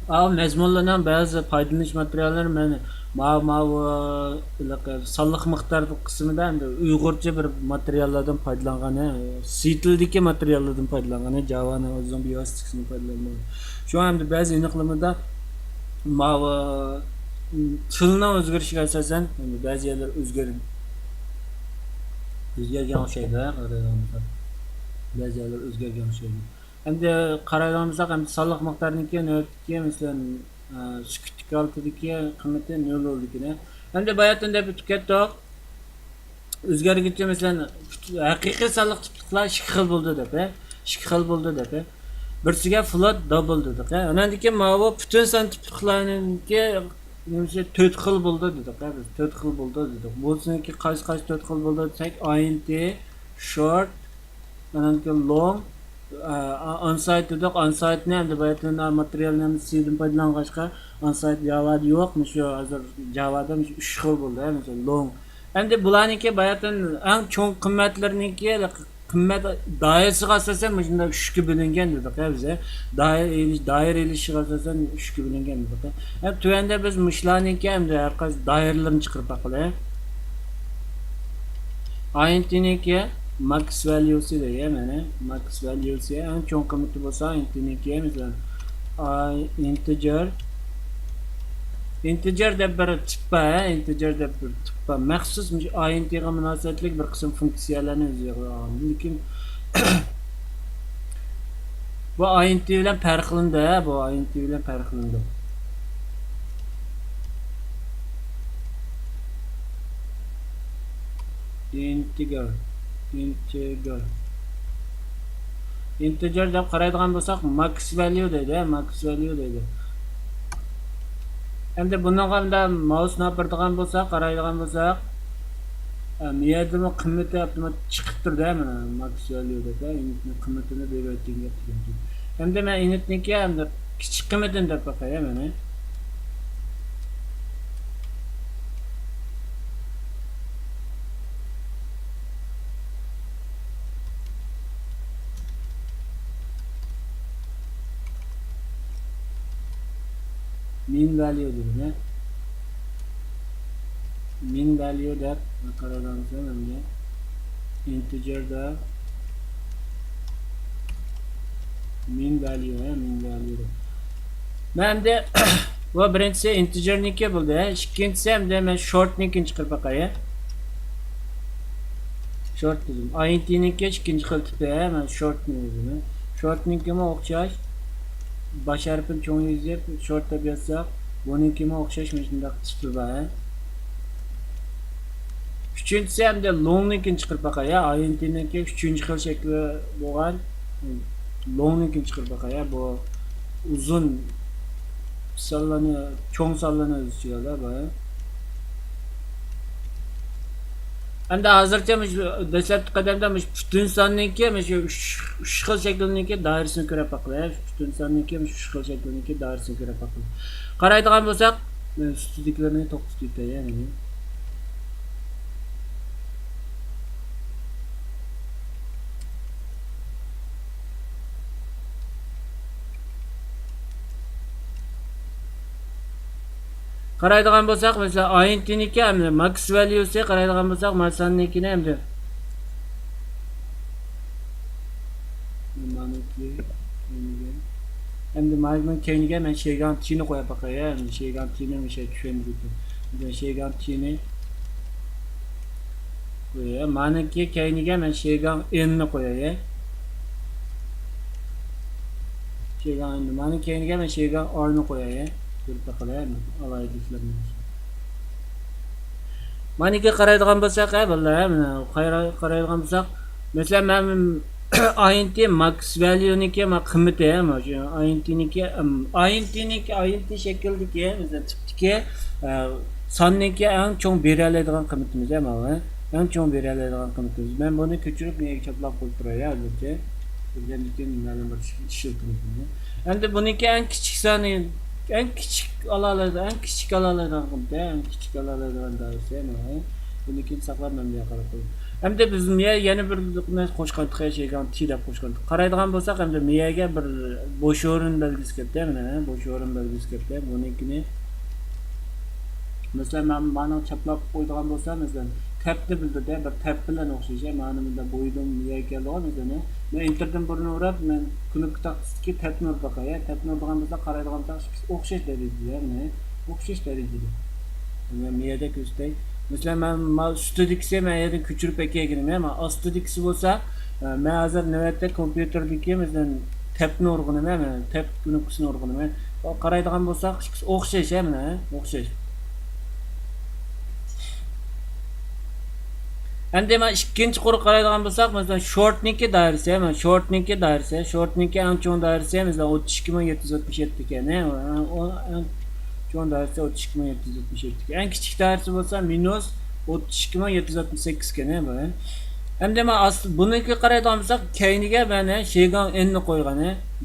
ئاۋۇ مەزمۇنلارنىڭ بەزى پايدىلىنىش ماتېرىياللىرى مەن ماۋۇ، ماۋۇ، ھېلىقى سانلىق مىقدار قىسمىدا ئەمدى ئۇيغۇرچە بىر ماتېرىياللاردىن پايدىلانغان، ھە، سى تىلدىكى ماتېرىياللاردىن پايدىلانغان، ھە، جاۋانىڭ ئۆزىنىڭ بىۋاسىتىسىدىن پايدىلانمىغان. شۇڭا ئەمدى بەزى ئېنىقلىمىدا ماۋۇ، تىلنىڭ ئۆزگىرىشىگە ئاساسەن، ئەمدى بەزى يەرلەر ئۆزگەر-، ئۆزگەرگەن ئوخشايدۇ، ھە، قارايدىغان بولساق. بەزى يەرلەر ئۆزگەرگەن ئوخشايدۇ. ئەمدى قارايدىغان بولساق، ئەمدى سانلىق مىقداردىن كېيىن نۆۋەتتىكى، مەسىلەن، ئە، سۈكۈتتىكى ھالىتىدىكى قىممىتى نۆل بولىدىكەن. ئەمدى باياتىن دەپ ئۆتۈپ كەتتۇق. ئۆزگەرگۈچى، مەسىلەن، ھەقىقىي سانلىق تىپلىقلار ئىككى خىل بولىدۇ دەپ، ئە، ئىككى خىل بولىدۇ دەپ، ئە. بىرسىگە فلوت، دابل دېدۇق، ئە. ئاندىن كېيىن ماۋۇ پۈتۈن سان تىپلىقلارنىڭكى نېمىسى تۆت خىل بولىدۇ دېدۇق، ئە، بىز تۆت خىل بولىدۇ دېدۇق. بۇنىڭكى قايسى، قايسى تۆت خىل بولىدۇ دېسەك، ئايئېنتى، شورت، ئاندىن كېيىن لونگ، ئانسايت دېدۇق. ئانسايتنى ئەمدى باياتىن ماتېرىيالنى سىدىن پايدىلانغاچقا، ئانسايت جاۋادا يوق. مۇشۇ ھازىر جاۋادا مۇشۇ ئۈچ خىل بولدى، ھە، مەسىلەن، لونگ. ئەمدى بۇلارنىڭكى باياتىن ئەڭ چوڭ قىممەتلىرىنىڭكى قىممەت دائىرىسىگە ئاساسەن مۇشۇنداق ئۈچكە بۆلۈنگەن دېدۇق، ھە، بىز. دائىرە ئېلىش، دائىرە ئېلىشىغا ئاساسەن ئۈچكە بۆلۈنگەن دېدۇق. ھە، تۆۋەندە بىز مۇشۇلارنىڭكى ئەمدى ھەر قايسى دائىرىلىرىنى چىقىرىپ باقىلى. ئايئېنتىنىڭكى ماكس ۋەليۇسى دەيدۇ، مانا ماكس ۋەليۇسى ئەڭ چوڭ قىممىتى بولسا ئايئېنتىنىڭكى، مەسىلەن، ئاي ئىنتېجېر، ئىنتېجېر دەپ بىر تىپ بار، ھە، ئىنتېجېر دەپ بىر تىپ بار. مەخسۇس مۇشۇ ئايئېنتىغا مۇناسىۋەتلىك بىر قىسىم فۇنكسىيەلەرنى ئۆز ئىچىگە ئالغان. لېكىن بۇ ئايئېنتى بىلەن پەرقلىنىدۇ، ھە، بۇ ئايئېنتى بىلەن پەرقلىنىدۇ. ئىنتېجېر، ئىنتېجېر. ئىنتېجېر دەپ قارايدىغان بولساق، ماكس ۋەليۇ دەيدۇ، ھە، ماكس ۋەليۇ دەيدۇ. ئەمدى بۇنىڭغا مۇنداق ماۋۇسنى ئاپىرىدىغان بولساق، قارايدىغان بولساق، ئە، مۇ يەردىمۇ قىممىتى ئاپتومات چىقىپ تۇرىدۇ، ھە، مانا، ماكس ۋەليۇ دەپ، ھە، ئىنىتنىڭ قىممىتىنى بېرىۋەتكەن گەپ دېگەن. ئەمدى مەن ئىنىتنىڭكى ئەمدى كىچىك قىممىتىنى دەپ باقاي، ھە، مانا. مىن ۋەليۇ دېدىم، ھە. مىن ۋەليۇ دەپ قارىغانسەن ئەمدى. ئىنتېجېردا مىن ۋەليۇ، ھە، مىن ۋەليۇ دەپ. مەن ئەمدى بۇ بىرىنچىسى ئىنتېجېرنىڭكى بولدى، ھە. ئىككىنچىسى ئەمدى مەن شورتنىڭكىنى چىقىرىپ باقاي، ھە. شورت دېدىم. ئايئېنتىنىڭكى ئىككىنچى خىل تىپى، ھە، مەن شورتنى يازىمەن. شورتنىڭكىمۇ ئوخشاش. باش ھەرپىنى چوڭ يېزىپ، شورت دەپ يازساق، بۇنىڭكىمۇ ئوخشاش مۇشۇنداق تىپى بار، ھە. ئۈچىنچىسى ئەمدى لونگنىڭكىنى چىقىرىپ باقاي، ھە. ئايئېنتىنىڭكى ئۈچىنچى خىل شەكلى بولغان لونگنىڭكىنى چىقىرىپ باقاي، ھە. بۇ ئۇزۇن سانلارنى، چوڭ سانلارنى ئۆز ئىچىگە ئالىدۇ، ھە. ئەمدى ھازىرچە مۇشۇ دەسلەپكى قەدەمدە مۇشۇ پۈتۈن ساننىڭكى مۇشۇ ئۈچ، ئۈچ خىل شەكىلنىڭكى دائىرىسىنى كۆرۈپ باقىلى. پۈتۈن ساننىڭكى مۇشۇ ئۈچ خىل شەكىلنىڭكى دائىرىسىنى كۆرۈپ باقىلى. قارايدىغان بولساق، مەن ئۈستىدىكىلىرىنى توختىتىپ ئۆتەي يەنە. قارايدىغان بولساق، مەسىلەن، ئايئېنتىنىڭكى ھەم ماكس ۋەليۇسى قارايدىغان بولساق، مانا ساننىڭكىنى ئەمدى. مانىكى، ئەمدى مانا كەينىگە مەن شېگاڭ تىنى قويۇپ باقاي، ئەمدى شېگاڭ تىنى مۇشۇ چۈشەندۈرۈپ. شېگاڭ تىنى قوياي. مانىكى كەينىگە مەن شېگاڭ ئېننى قوياي. شېگاڭ ئېننى. مانىڭ كەينىگە مەن شېگاڭ ئارنى قوياي. كۆرۈپ بېقىلى، ئالاھىدىلىكلىرىنى. مانىكى قارايدىغان بولساق، ھە، بالىلار، ھە، مانا قارا-، قارايدىغان بولساق، مەسىلەن، مەن ئايئېنتى ماكس ۋەليۇنىڭكى، ما، قىممىتى، ھە، مانا شۇ ئايئېنتىنىڭكى، ئىم، ئايئېنتىنىڭكى، ئايئېنتى شەكلىدىكى، مەسىلەن، تىپتىكى، ئە، ساننىڭكى ئەڭ چوڭ بېرەلەيدىغان قىممىتىمىز، ھە، ماۋۇ، ھە؟ ئەڭ چوڭ بېرەلەيدىغان قىممىتىمىز. مەن بۇنى كۆچۈرۈپ، مېنىڭگە چاپلاپ قويۇپ تۇراي، ھە، ھازىرچە. كۆرگەندىن كېيىن مەلۇم بىر ئىش-، ئىشلىتىمىز بۇنى. ئەمدى بۇنىڭكى ئەڭ كىچىك سانى، ئەڭ كىچىك ئالالايدىغان، ئەڭ كىچىك ئالالايدىغان قىممىتى، ئەڭ كىچىك ئالالايدىغان دائىرىسى، ماۋۇ، ھە؟ بۇنىڭكىنى ساقلاپ، مەن بۇ يەرگە قاراپ قوياي. ئەمدى بىز مۇ يەر يەنە بىر نەرسە قوشقانتىق، شېگاڭ تى دەپ قوشقانتىق. قارايدىغان بولساق، ئەمدى مۇ يەرگە بىر بوش ئورۇن بەلگىسى كەپتۇ، مانا، بوش ئورۇن بەلگىسى كەپتۇ. بۇنىڭكىنى مەسىلەن، مەن مانا چاپلاپ قويىدىغان بولسام، مەسىلەن، تەپنى بىلدۈردى، بىر تەپ بىلەن ئوخشاش، مانا مۇنداق بويىدىم، يەگەن، مەسىلەن، مەن ئېنتېردىن بىرنى ئۇرۇپ، مەن كۇنۇپكا تاختىسىدىكى تەپنى ئۇرۇپ باقاي. تەپنى ئۇرىدىغان بولسا، قارايدىغان بولساق، ئوخشاش دەرىجىدە، مانا ئوخشاش دەرىجىدە. مەن مۇ يەردە كۆرسىتەي. مەسىلەن، مەن مانا ئۈستىدىكىسى مەن يەردىن كۆچۈرۈپ ئەكەلگىنىم، مانا ئاستىدىكىسى بولسا، مەن ھازىر نۆۋەتتە كومپيۇتېردىكى، مەسىلەن، تەپنى ئۇرغىنىم، مانا تەپ كۇنۇپكىسىنى ئۇرغىنىم. قارايدىغان بولساق، ئىككىسى ئوخشاش، مانا ئوخشاش. ئەمدى مانا ئىككىنچى قۇرغا قارايدىغان بولساق، مەسىلەن، شورتنىڭكى دائىرىسى، مانا شورتنىڭكى دائىرىسى، شورتنىڭكى ئەڭ چوڭ دائىرىسى، مەسىلەن، ئوتتۇز ئىككى مىڭ يەتتە يۈز ئاتمىش يەتتە ئىكەن. ئۇ ئەڭ چوڭ دائىرىسى ئوتتۇز ئىككى مىڭ يەتتە يۈز ئاتمىش يەتتە ئىكەن. ئەڭ كىچىك دائىرىسى بولسا مىنۇس ئوتتۇز ئىككى مىڭ يەتتە يۈز ئاتمىش سەككىز ئىكەن. بۇ. ئەمدى مانا ئاست-، بۇنىڭكىگە قارايدىغان بولساق، كەينىگە مانا شېگاڭ ئېننى قويغان،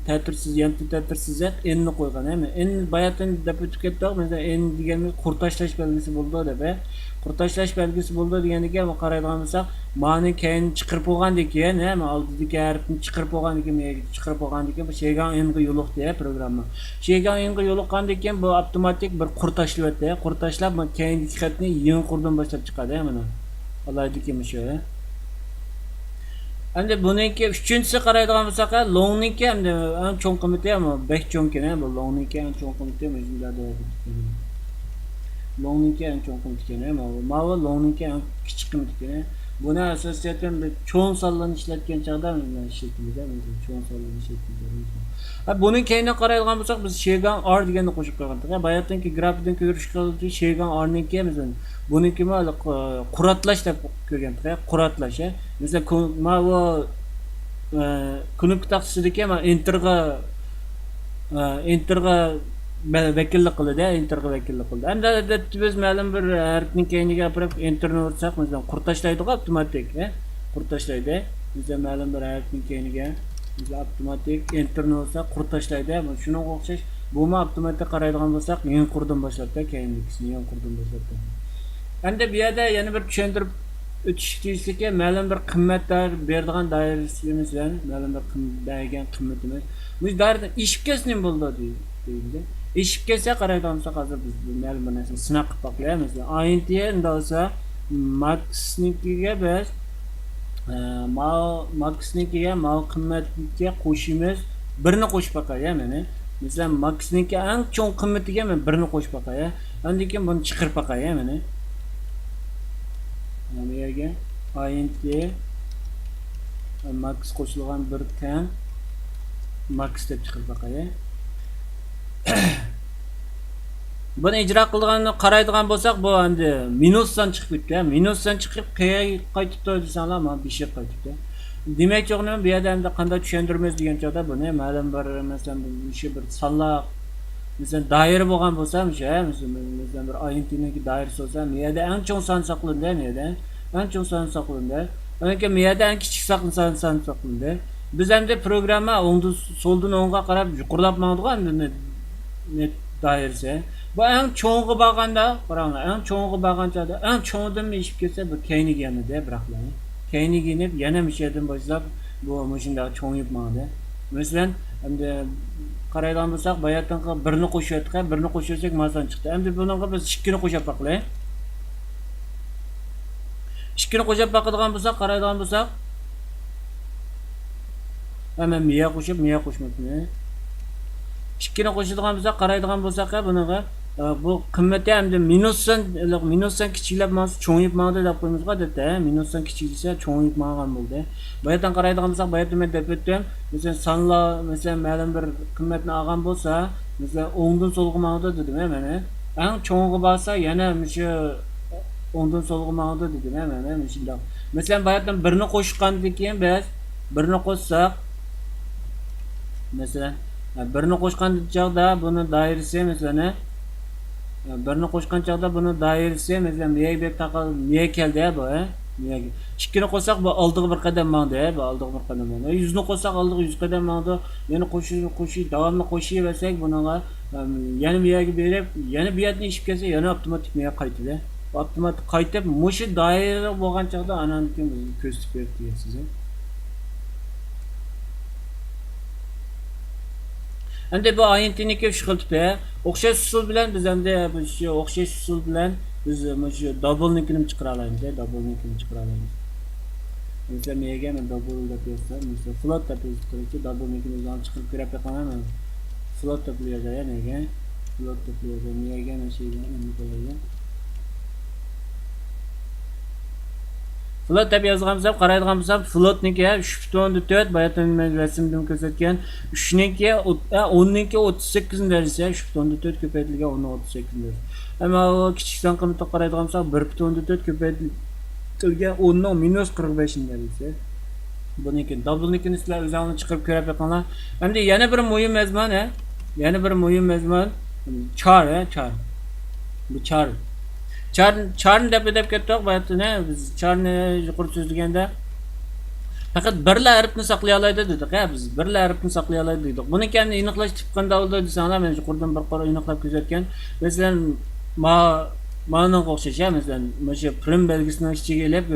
تەتۈرسىز، يەنتى تەتۈرسىزەك ئېننى قويغان. ئېن باياتىن دەپ ئۆتۈپ كەتتۇق. مەسىلەن، ئېن دېگەنلىك قۇرتاشلاش بەلگىسى بولىدۇ دەپ. قۇرتاشلاش بەلگىسى بولىدۇ دېگەندىكىن، بۇ قارايدىغان بولساق، مانى كەينىنى چىقىرىپ بولغاندىن كېيىن، ھە، مانا ئالدىدىكى ھەرپنى چىقىرىپ بولغاندىن كېيىن، چىقىرىپ بولغاندىن كېيىن، بۇ شېگاڭ ئېنغا يولۇقتى، ھە، پروگرامما. شېگاڭ ئېنغا يولۇققاندىن كېيىن، بۇ ئاپتوماتىك بىر قۇرتاشلىۋەتتى. قۇرتاشلاپ، مانا كەينىدىكى خەتنى يېڭى قۇردىن باشلاپ چىقاردى، ھە، مانا. ئالاھىدىكى مۇشۇ، ھە. ئەمدى بۇنىڭكى ئۈچىنچىسى قارايدىغان بولساق، ھە، لوڭنىڭكى ئەمدى ئەڭ چوڭ قىممىتى، ئەمما بەك چوڭكەن، ھە، بۇ لوڭنىڭكى ئەڭ چوڭ قىممىتى مۇشۇنداق دەۋاتىدۇ. لوڭنىڭكى ئەڭ چوڭ قىممىتى ئىكەن، ھە، ماۋۇ. ماۋۇ لوڭنىڭكى ئەڭ كىچىك قىممىتى ئىكەن، ھە. بۇنى ئاساسىيەتەن بىر چوڭ سانلارنى ئىشلەتكەن چاغدا مەن ئىشلىتىمىز، ھە، مەسىلەن، چوڭ سانلارنى ئىشلەتكەن چاغدا. ھە، بۇنىڭ كەينىگە قارايدىغان بولساق، بىز شېگاڭ ئار دېگەننى قوشۇپ قويغانتۇق. ھە، باياتىنكى گرافىكتىن كۆرۈشكە شېگاڭ ئارنىڭكى، مەسىلەن، بۇنىڭكىمۇ ھېلىقى، قۇراتلاش دەپ كۆرگەنتۇق، ھە، قۇراتلاش، ھە. مەسىلەن، كۇ-، ماۋۇ، ئە، كۇنۇپكا تاختىسىدىكى مانا ئېنتېرغا، ئە، ئېنتېرغا ۋە-، ۋەكىللىك قىلىدۇ، ئېنتېرغا ۋەكىللىك قىلىدۇ. ئەمدى ئادەتتە بىز مەلۇم بىر ھەرپنىڭ كەينىگە ئاپىرىپ ئېنتېرنى ئۇرساق، مەسىلەن، قۇرتاشلايدىغۇ ئاپتوماتىك، ھە، قۇرتاشلايدۇ. مەسىلەن، مەلۇم بىر ھەرپنىڭ كەينىگە، مەسىلەن، ئاپتوماتىك ئېنتېرنى ئۇرساق قۇرتاشلايدۇ، ھە. شۇنىڭغا ئوخشاش بۇمۇ ئاپتوماتىك قارايدىغان بولساق، يېڭى قۇردىن باشلاپتۇ، كەينىدىكىسىنى يېڭى قۇردىن باشلاپتۇ. ئەمدى بۇ يەردە يەنە بىر چۈشەندۈرۈپ ئۆتۈشكە تېگىشلىكى، مەلۇم بىر قىممەت دائىر-، بېرىدىغان دائىرىسىمىز بىلەن مەلۇم بىر قىم-، بەرگەن قىممىتىمىز مۇشۇ دائىرىدىن ئېشىپ كەتسە نېمە بولىدۇ دېگەندە، ئېشىپ كەتسە قارايدىغان بولساق، ھازىر بىز بۇ مەلۇم بىر نەرسىنى سىناپ قىلىپ باقايلى. مەسىلەن، ئاينتى ئېندا بولسا ماكسنىڭكىگە بىز، ئە، ماۋۇ ماكسنىڭكىگە ماۋۇ قىممەتكە قوشىمىز، بىرنى قوشۇپ باقاي، يا، مەن. مەسىلەن، ماكسنىڭكى ئەڭ چوڭ قىممىتىگە مەن بىرنى قوشۇپ باقاي، يا. ئاندىن كېيىن بۇنى چىقىرىپ باقاي، يا، مەن. مانا بۇ يەرگە ئاينتى ماكس قوشۇلغان بىر تەڭ ماكس دەپ چىقىرىپ باقاي. بۇنى ئىجرا قىلىدىغان، قارايدىغان بولساق، بۇ ئەمدى مىنۇس سان چىقىپ كېتىپتۇ. مىنۇس سان چىقىپ قەيەرگە قايتىپتۇ دېسەڭلار، مانا بېشىغا قايتىپتۇ. دېمەكچى بولغىنىم، بۇ يەردە ئەمدى قانداق چۈشەندۈرىمىز دېگەن چاغدا بۇنى مەلۇم بىر، مەسىلەن، مۇشۇ بىر سانلىق، مەسىلەن، دائىرە بولغان بولسا، مۇشۇ، ھە، مەسىلەن، مەسىلەن، بىر ئاينتىنىڭكى دائىرىسى بولسا، بۇ يەردە ئەڭ چوڭ سان ساقلىنىدۇ، بۇ يەردە ئەڭ چوڭ سان ساقلىنىدۇ. ئۇنىڭكى بۇ يەردە ئەڭ كىچىك ساقلىنىدۇ، سان، سان ساقلىنىدۇ. بىز ئەمدى پروگرامما ئوڭدىن، سولدىن ئوڭغا قاراپ يۇقىرىلاپ ماڭىدىغۇ ئەمدى نېت، نېت دائىرىسى. بۇ ئەڭ چوڭىغا بارغاندا، قاراڭلار، ئەڭ چوڭىغا بارغان چاغدا، ئەڭ چوڭىدىن ئېشىپ كەتسە، بۇ كەينىگە يانىدۇ، بىراقلا. كەينىگە يېنىپ، يەنە مۇشۇ يەردىن باشلاپ، بۇ مۇشۇنداق چوڭىيىپ ماڭىدۇ. مەسىلەن، ئەمدى قارايدىغان بولساق، باياتىنقى بىرنى قوشۇۋەتتۇق، بىرنى قوشۇۋەتسەك، مانا سان چىقتى. ئەمدى بۇنىڭغا بىز ئىككىنى قوشۇپ باقىلى. ئىككىنى قوشۇپ باقىدىغان بولساق، قارايدىغان بولساق، ھە، مەن مىيە قوشۇپ، مىيە قوشماپتىمەن. ئىككىنى قوشىدىغان بولساق، قارايدىغان بولساق، ھە، بۇنىڭغا، ئە، بۇ قىممىتى ئەمدى مىنۇس سان، مىنۇس سان كىچىكلەپ ماڭسا، چوڭىيىپ ماڭىدۇ دەپ قويىمىزغۇ، ئادەتتە، ھە، مىنۇس سان كىچىكلىسە، چوڭىيىپ ماڭغان بولدى. باياتىن قارايدىغان بولساق، باياتىن مەن دەپ ئۆتتۈم. مەسىلەن، سانلار، مەسىلەن، مەلۇم بىر قىممەتنى ئالغان بولسا، مەسىلەن، ئوڭدىن سولغا ماڭىدۇ دېدىم، ھە، مانا. ئەڭ چوڭىغا بارسا، يەنە مۇشۇ ئوڭدىن سولغا ماڭىدۇ دېدىم، ھە، مانا مۇشۇنداق. مەسىلەن، باياتىن بىرنى قوشقاندىن كېيىن بىز بىرنى قوشساق، مەسىلەن، بىرنى قوشقان چاغدا بۇنىڭ دائىرىسى، مەسىلەن، بىرنى قوشقان چاغدا بۇنىڭ دائىرىسى، مەسىلەن، مىيەگە بېرىپ تاقال-، مىيەگە كەلدى، ھە، بۇ، ھە، مىيەگە. ئىككىنى قوشساق، بۇ ئالدىغا بىر قەدەم ماڭدى، ھە، بۇ ئالدىغا بىر قەدەم ماڭدى. يۈزنى قوشساق، ئالدىغا يۈز قەدەم ماڭىدۇ. يەنە قوشۇش، قوشۇش، داۋاملىق قوشۇۋەرسەك بۇنىڭغا، ئەم، يەنە مىيەگە بېرىپ، يەنە بۇ يەردىن ئېشىپ كەلسە، يەنە ئاپتوماتىك مىيەگە قايتىدۇ. ئاپتوماتىك قايتىپ، مۇشۇ دائىرە بولغان چاغدا ئاناندىن كېيىن بىزگە كۆرسىتىپ بېرىپ دېگەنسىز. ئەمدى بۇ ئاينتىنىڭكى ئۈچ خىل تىپى. ئوخشاش ئۇسۇل بىلەن بىز ئەمدى مۇشۇ ئوخشاش ئۇسۇل بىلەن بىز مۇشۇ دابلنىڭكىنى چىقىرالايمىز، دابلنىڭكىنى چىقىرالايمىز. مەسىلەن، مەيەگە مەن دابل دەپ يازسام، مەسىلەن، فلوت دەپ يېزىپ قويايچۇ، دابلنىڭكىنى ئۆزۈڭلار چىقىرىپ كۆرۈپ بېقىڭلار، مەن فلوت دەپ يازاي، مەيەگە. فلوت دەپ يازاي، مەيەگە مەن شەيگە ئەمدى قويايلى. فلوت دەپ يازغان بولسام، قارايدىغان بولسام، فلوتنىڭكى ئۈچ پۈتۈن ئوندىن تۆت، باياتىن مەن رەسىمدىمۇ كۆرسەتكەن، ئۈچنىڭكى ئوت-، ئە، ئوننىڭكى ئوتتۇز سەككىزىنچى دەرىجىسى، ئۈچ پۈتۈن ئوندىن تۆت كۆپەيتىلگەن ئوننىڭ ئوتتۇز سەككىزىنچى دەرىجىسى. ئەمما ئۇ كىچىك سان قىممىتىگە قارايدىغان بولساق، بىر پۈتۈن ئوندىن تۆت كۆپەيتىلگەن ئوننىڭ مىنۇس قىرىق بەشىنچى دەرىجىسى. بۇنىڭكى، دابلنىڭكىنى سىلەر ئۆزۈڭلار چىقىرىپ كۆرۈپ بېقىڭلار. ئەمدى يەنە بىر مۇھىم مەزمۇن، ھە؟ يەنە بىر مۇھىم مەزمۇن، چار، ھە، چار. بۇ چار. چار، چارنى دەپ ئۆتۈپ كەتتۇق، باياتىنى بىز چارنى يۇقىرى سۆزلىگەندە پەقەت بىرلا ھەرپنى ساقلىيالايدۇ دېدۇق، ھە، بىز بىرلا ھەرپنى ساقلىيالايدۇ دېدۇق. بۇنىڭكى ئەمدى ئېنىقلاش تىپى قانداق بولىدۇ دېسەڭلار، مەن يۇقىرىدىن بىر قۇر ئېنىقلاپ كۆرسەتكەن. مەسىلەن، ما-، مانىڭغا ئوخشاش، ھە، مەسىلەن، مۇشۇ پرىم بەلگىسىنىڭ ئىچىگە ئېلىپ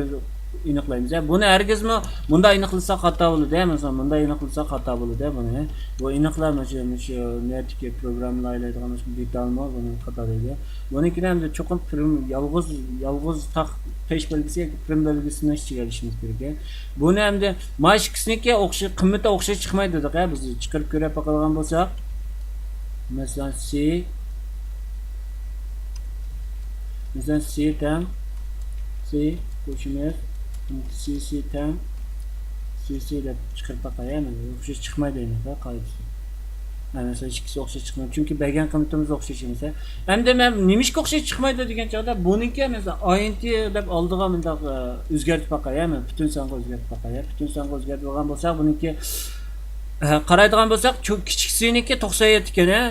ئېنىقلايمىز. بۇنى ھەرگىزمۇ مۇنداق ئېنىقلىساق خاتا بولىدۇ، مەسىلەن، مۇنداق ئېنىقلىساق خاتا بولىدۇ بۇنى. بۇ ئېنىقلار مۇشۇ، مۇشۇ نۆۋەتتىكى پروگراممىلار ئىشلەيدىغان مۇشۇ دېتالمۇ بۇنى خاتا دەيدۇ. بۇنىڭكىنى ئەمدى چوقۇم پرىم، يالغۇز، يالغۇز تاق پېش بەلگىسى ياكى پرىم بەلگىسىنىڭ ئىچىگە ئېلىشىمىز كېرەك. بۇنى ئەمدى ما ئىككىسىنىڭكى ئوخشاش، قىممىتى ئوخشاش چىقمايدۇ دېدۇق، ھە، بىز چىقىرىپ كۆرۈپ باقىدىغان بولساق. مەسىلەن، سى، مەسىلەن، سى تەڭ، سى قوشىمىز، سى، سى تەڭ، سى، سى دەپ چىقىرىپ باقاي، ھە، مانا ئوخشاش چىقمايدۇ ئەمەسە قائىدىسى. ھە، مەسىلەن، ئىككىسى ئوخشاش چىقمايدۇ، چۈنكى بەرگەن قىممىتىمىز ئوخشاش ئەمەس. ئەمدى مەن نېمىشقا ئوخشاش چىقمايدۇ دېگەن چاغدا، بۇنىڭكى، مەسىلەن، ئاينتى دەپ ئالدىغا مۇنداق، ئە، ئۆزگەرتىپ باقاي، ھە، مەن پۈتۈن سانغا ئۆزگەرتىپ باقاي، ھە، پۈتۈن سانغا ئۆزگەرتىپ بولغان بولسا، بۇنىڭكى ھە، قارايدىغان بولساق، چوڭ، كىچىك سىنىڭكى توقسان يەتتە ئىكەن، ھە؟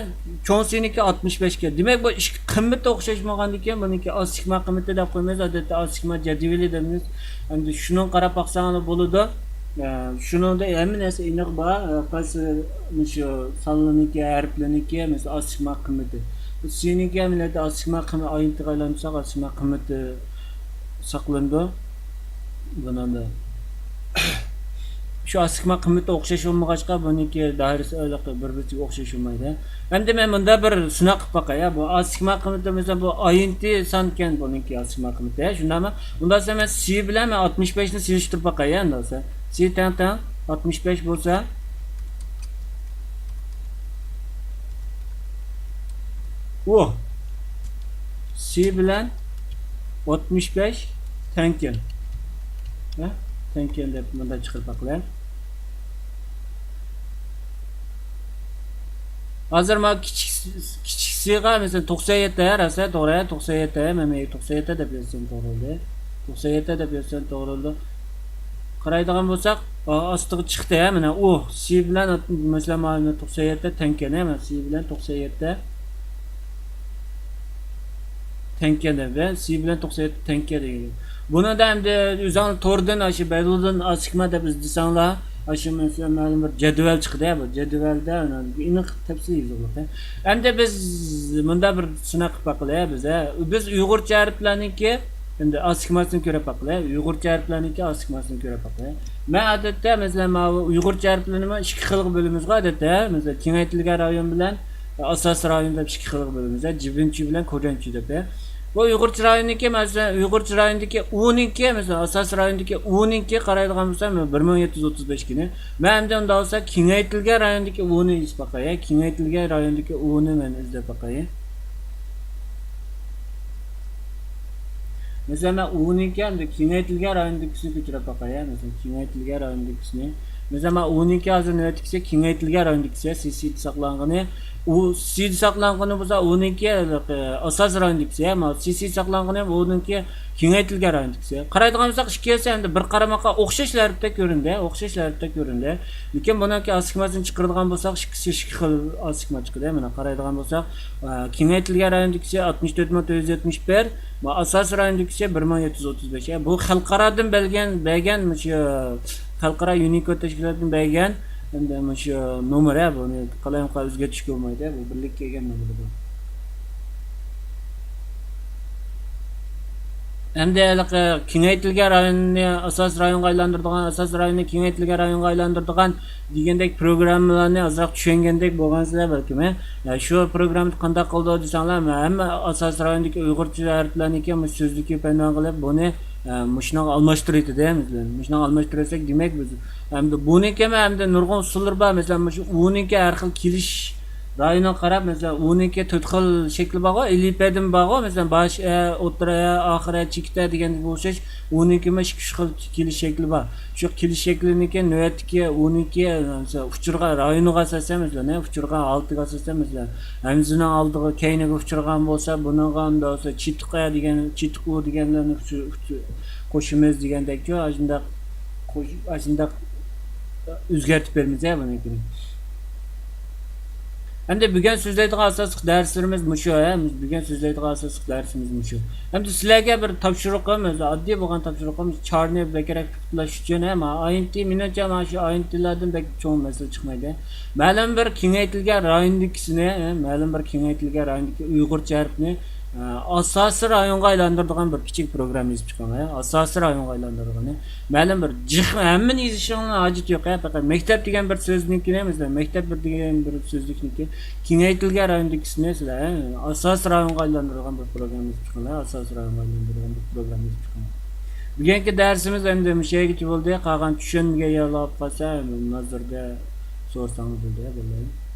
چوڭ سىنىڭكى ئاتمىش بەش ئىكەن. دېمەك، بۇ ئىككى قىممىتى ئوخشاش بولغاندىكىن، بۇنىڭكى ئاسسىگما قىممىتى دەپ قويىمىز، ئادەتتە ئاسسىگما جەدۋىلى دەيمىز. ئەمدى شۇنىڭغا قاراپ باقساڭلار بولىدۇ. ھە، شۇنىڭدا ھەممە نەرسە ئېنىق بار. ھە، قايسى مۇشۇ سانلىرىنىڭكى، ھەرپلىرىنىڭكى، مەسىلەن، ئاسسىگما قىممىتى. بۇ سىنىڭكى ئەمەلىيەتتە ئاسسىگما قىممىتى، ئاينتىغا ئايلاندۇرساق، ئاسسىگما قىممىتى ساقلىنىدۇ. بۇنىڭدا شۇ ئاسسىگما قىممىتى ئوخشاش بولمىغاچقا، بۇنىڭكى دائىرىسى ھېلىقى بىر-بىرىگە ئوخشاش بولمايدۇ. ئەمدى مەن مۇندا بىر سىناق قىلىپ باقاي، ھە. بۇ ئاسسىگما قىممىتى، مەسىلەن، بۇ ئاينتى سانكەن، بۇنىڭكى ئاسسىگما قىممىتى، ھە، شۇنداقمۇ؟ ئۇنداق دېسە، مەن سى بىلەن مەن ئاتمىش بەشنى سېلىشتۇرۇپ باقاي، ھە، ئۇنداق دېسە. سى تەڭ تەڭ ئاتمىش بەش بولسا، ئۇ سى بىلەن ئاتمىش بەش تەڭكەن. ھە؟ تەڭكەن دەپ مۇنداق چىقىرىپ باقىمەن. ھازىر مانا كىچىك، كىچىك سىغا، مەسىلەن، توقسان يەتتە، راست، توغرا، توقسان يەتتە، مەن توقسان يەتتە دەپ يازسام توغرا بولدى. توقسان يەتتە دەپ يازسام توغرا بولدى. قارايدىغان بولساق، ئا-، ئاستىغا چىقتى، ھە، مانا ئۇ سى بىلەن، مەسىلەن، مانا توقسان يەتتە تەڭكەن، ھە، مانا سى بىلەن توقسان يەتتە تەڭكەن دەپ، ھە، سى بىلەن توقسان يەتتە تەڭكەن دېگەن. بۇنىڭدا ئەمدى ئۆزۈڭلار توردىن، ئاشۇ بەيدۇدىن ئاسسىگما دەپ ئىزدىسەڭلار، ئاشۇ، مەسىلەن، مەلۇم بىر جەدۋەل چىقىدۇ، ھە، بۇ جەدۋەلدە ئېنىق تەپسىلىي يېزىلغان. ئەمدى بىز مۇندا بىر سىناق قىلىپ باقىلى، ھە، بىز، ھە، بىز ئۇيغۇرچە ھەرپلەرنىڭكى ئەمدى ئاسسىگماسىنى كۆرۈپ باقىلى. ئۇيغۇرچە ھەرپلەرنىڭكى ئاسسىگماسىنى كۆرۈپ باقىلى. مەن ئادەتتە، مەسىلەن، ماۋۇ ئۇيغۇرچە ھەرپلىرىنى مانا ئىككى خىلغا بۆلىمىزغۇ، ئادەتتە، مەسىلەن، كېڭەيتىلگەن رايون بىلەن ئاساسىي رايون دەپ ئىككى خىلغا بۆلىمىز، جىبىنچۈ بىلەن كوجەنچۈ دەپ. بۇ ئۇيغۇرچە رايوننىڭكى، مەسىلەن، ئۇيغۇرچە رايوندىكى ئۇنىڭكى، مەسىلەن، ئاساسىي رايوندىكى ئۇنىڭكى قارايدىغان بولسام، بىر مىڭ يەتتە يۈز ئوتتۇز بەش ئىكەن. مەن ئەمدى ئۇنداق بولسا، كېڭەيتىلگەن رايوندىكى ئۇنى يېزىپ باقاي، كېڭەيتىلگەن رايوندىكى ئۇنى مەن ئىزدەپ باقاي. مەسىلەن، مەن ئۇنىڭكى ئەمدى كېڭەيتىلگەن رايوندىكىسىنى كۆچۈرۈپ باقاي، مەسىلەن، كېڭەيتىلگەن رايوندىكىسىنى. مەسىلەن، مانا ئۇنىڭكى ھازىر نۆۋەتتىكىسى كېڭەيتىلگەن رايوندىكىسى، سى سىدا ساقلانغىنى. ئۇ سىدا ساقلانغىنى بولسا ئۇنىڭكى، ئاساسىي رايوندىكىسى، مانا سى سىدا ساقلانغىنى ئۇنىڭكى كېڭەيتىلگەن رايوندىكىسى. قارايدىغان بولساق، ئىككىسى ئەمدى بىر قارىماققا ئوخشاش ھەرپتەك كۆرۈندى، ئوخشاش ھەرپتەك كۆرۈندى. لېكىن بۇنىڭكى ئاسسىگماسىنى چىقىرىدىغان بولساق، ئىككىسى ئىككى خىل ئاسسىگما چىقىدۇ. مانا قارايدىغان بولساق، ئە، كېڭەيتىلگەن رايوندىكىسى ئاتمىش تۆت مىڭ تۆت يۈز يەتمىش بىر، مانا ئاساسىي رايوندىكىسى بىر مىڭ يەتتە يۈز ئوتتۇز بەش. بۇ خەلقئارادىن بەرگەن، بەرگەن مۇشۇ خەلقئارا يۇنىكود تەشكىلاتىدىن بەرگەن، ئەمدى مۇشۇ نومۇر، ھە، بۇنى قالايمىقان ئۆزگەرتىشكە بولمايدۇ، بۇ بىرلىككە كەلگەن نومۇر بۇ. ئەمدى ھېلىقى كېڭەيتىلگەن رايوننى ئاساسىي رايونغا ئايلاندۇرىدىغان، ئاساسىي رايوننى كېڭەيتىلگەن رايونغا ئايلاندۇرىدىغان دېگەندەك پروگراممىلارنى ئازراق چۈشەنگەندەك بولغانسىلەر بەلكىم، ھە؟ يا، شۇ پروگراممىنى قانداق قىلىدۇ دېسەڭلار، ھەممە ئاساسىي رايوندىكى ئۇيغۇرچە ھەرپلەرنىكى مۇشۇ سۆزلۈككە پەيمان قىلىپ، بۇنى، ئە، مۇشۇنىڭغا ئالماشتۇرۇۋېتىدۇ، ھە، مەسىلەن. مۇشۇنىڭغا ئالماشتۇرۇۋەتسەك، دېمەك، بىز ئەمدى بۇنىڭكى ھەم ئەمدى نۇرغۇن ئۇسۇللىرى بار. مەسىلەن، مۇشۇ ئۇنىڭكى ھەر خىل كېلىش رايونىغا قاراپ، مەسىلەن، ئۇنىڭكى تۆت خىل شەكلى بارغۇ، ئېلىپبەدىمۇ بارغۇ، مەسىلەن، باش، ئە، ئوتتۇرا، ئە، ئاخىر، ئە، چېكىت، ئە، دېگەنگە ئوخشاش، ئۇنىڭكىمۇ ئىككى، ئۈچ خىل كېلىش شەكلى بار. شۇ كېلىش شەكلىنىڭكى نۆۋەتتىكى ئۇنىڭكى، مەسىلەن، ئۇچرىغان رايونىغا ئاساسەن، مەسىلەن، ئە، ئۇچرىغان ھالىتىگە ئاساسەن، مەسىلەن، ھەمزىنىڭ ئالدىغا، كەينىگە ئۇچرىغان بولسا، بۇنىڭغا ئۇنداق بولسا، چېتىق، ئە، دېگەن، چېتىق، ئۇ دېگەنلەرنى ئۇچ-، ئۇچ-، قوشىمىز دېگەندەكچۇ، ئاشۇنداق قوش-، ئاشۇنداق ئۆزگەرتىپ بېرىمىز، ھە، بۇنىڭكىنى. ئەمدى بۈگۈن سۆزلەيدىغان ئاساسلىق دەرسلىرىمىز مۇشۇ، ھە، بۈگۈن سۆزلەيدىغان ئاساسلىق دەرسىمىز مۇشۇ. ئەمدى سىلەرگە بىر تاپشۇرۇقىم، ئۆزى ئاددىي بولغان تاپشۇرۇقىم، چارنى بەكرەك پۇختىلاش ئۈچۈن، ھە، مانا ئاينتى، مېنىڭچە، مانا شۇ ئاينتىلاردىن بەك چوڭ مەسىلە چىقمايدۇ. مەلۇم بىر كېڭەيتىلگەن رايوندىكىسىنى، ھە، مەلۇم بىر كېڭەيتىلگەن رايوندىكى ئۇيغۇرچە ھەرپنى، ھە، ئاساسىي رايونغا ئايلاندۇرىدىغان بىر كىچىك پروگرامما يېزىپ چىقىڭ، ھە، ئاساسىي رايونغا ئايلاندۇرىدىغىنى. مەلۇم بىر جىق، ھەممىنى يېزىشىڭنىڭ ھاجىتى يوق، ھە، پەقەت مەكتەپ دېگەن بىر سۆزنىڭكىنى، مەسىلەن، مەكتەپ بىر دېگەن بىر سۆزلۈكنىڭكى كېڭەيتىلگەن رايوندىكىسىنى سىلەر، ھە، ئاساسىي رايونغا ئايلاندۇرىدىغان بىر پروگرامما يېزىپ چىقىڭ، ھە، ئاساسىي رايونغا ئايلاندۇرىدىغان بىر پروگرامما يېزىپ چىقىڭ. بۈگۈنكى دەرسىمىز ئەمدى مۇشۇ يەرگىچە بولدى. قالغان چۈشەنمىگەن يەرلەر بولۇپ قالسا، نازىردا سورىساڭلار بولدى، ھە، بولدى.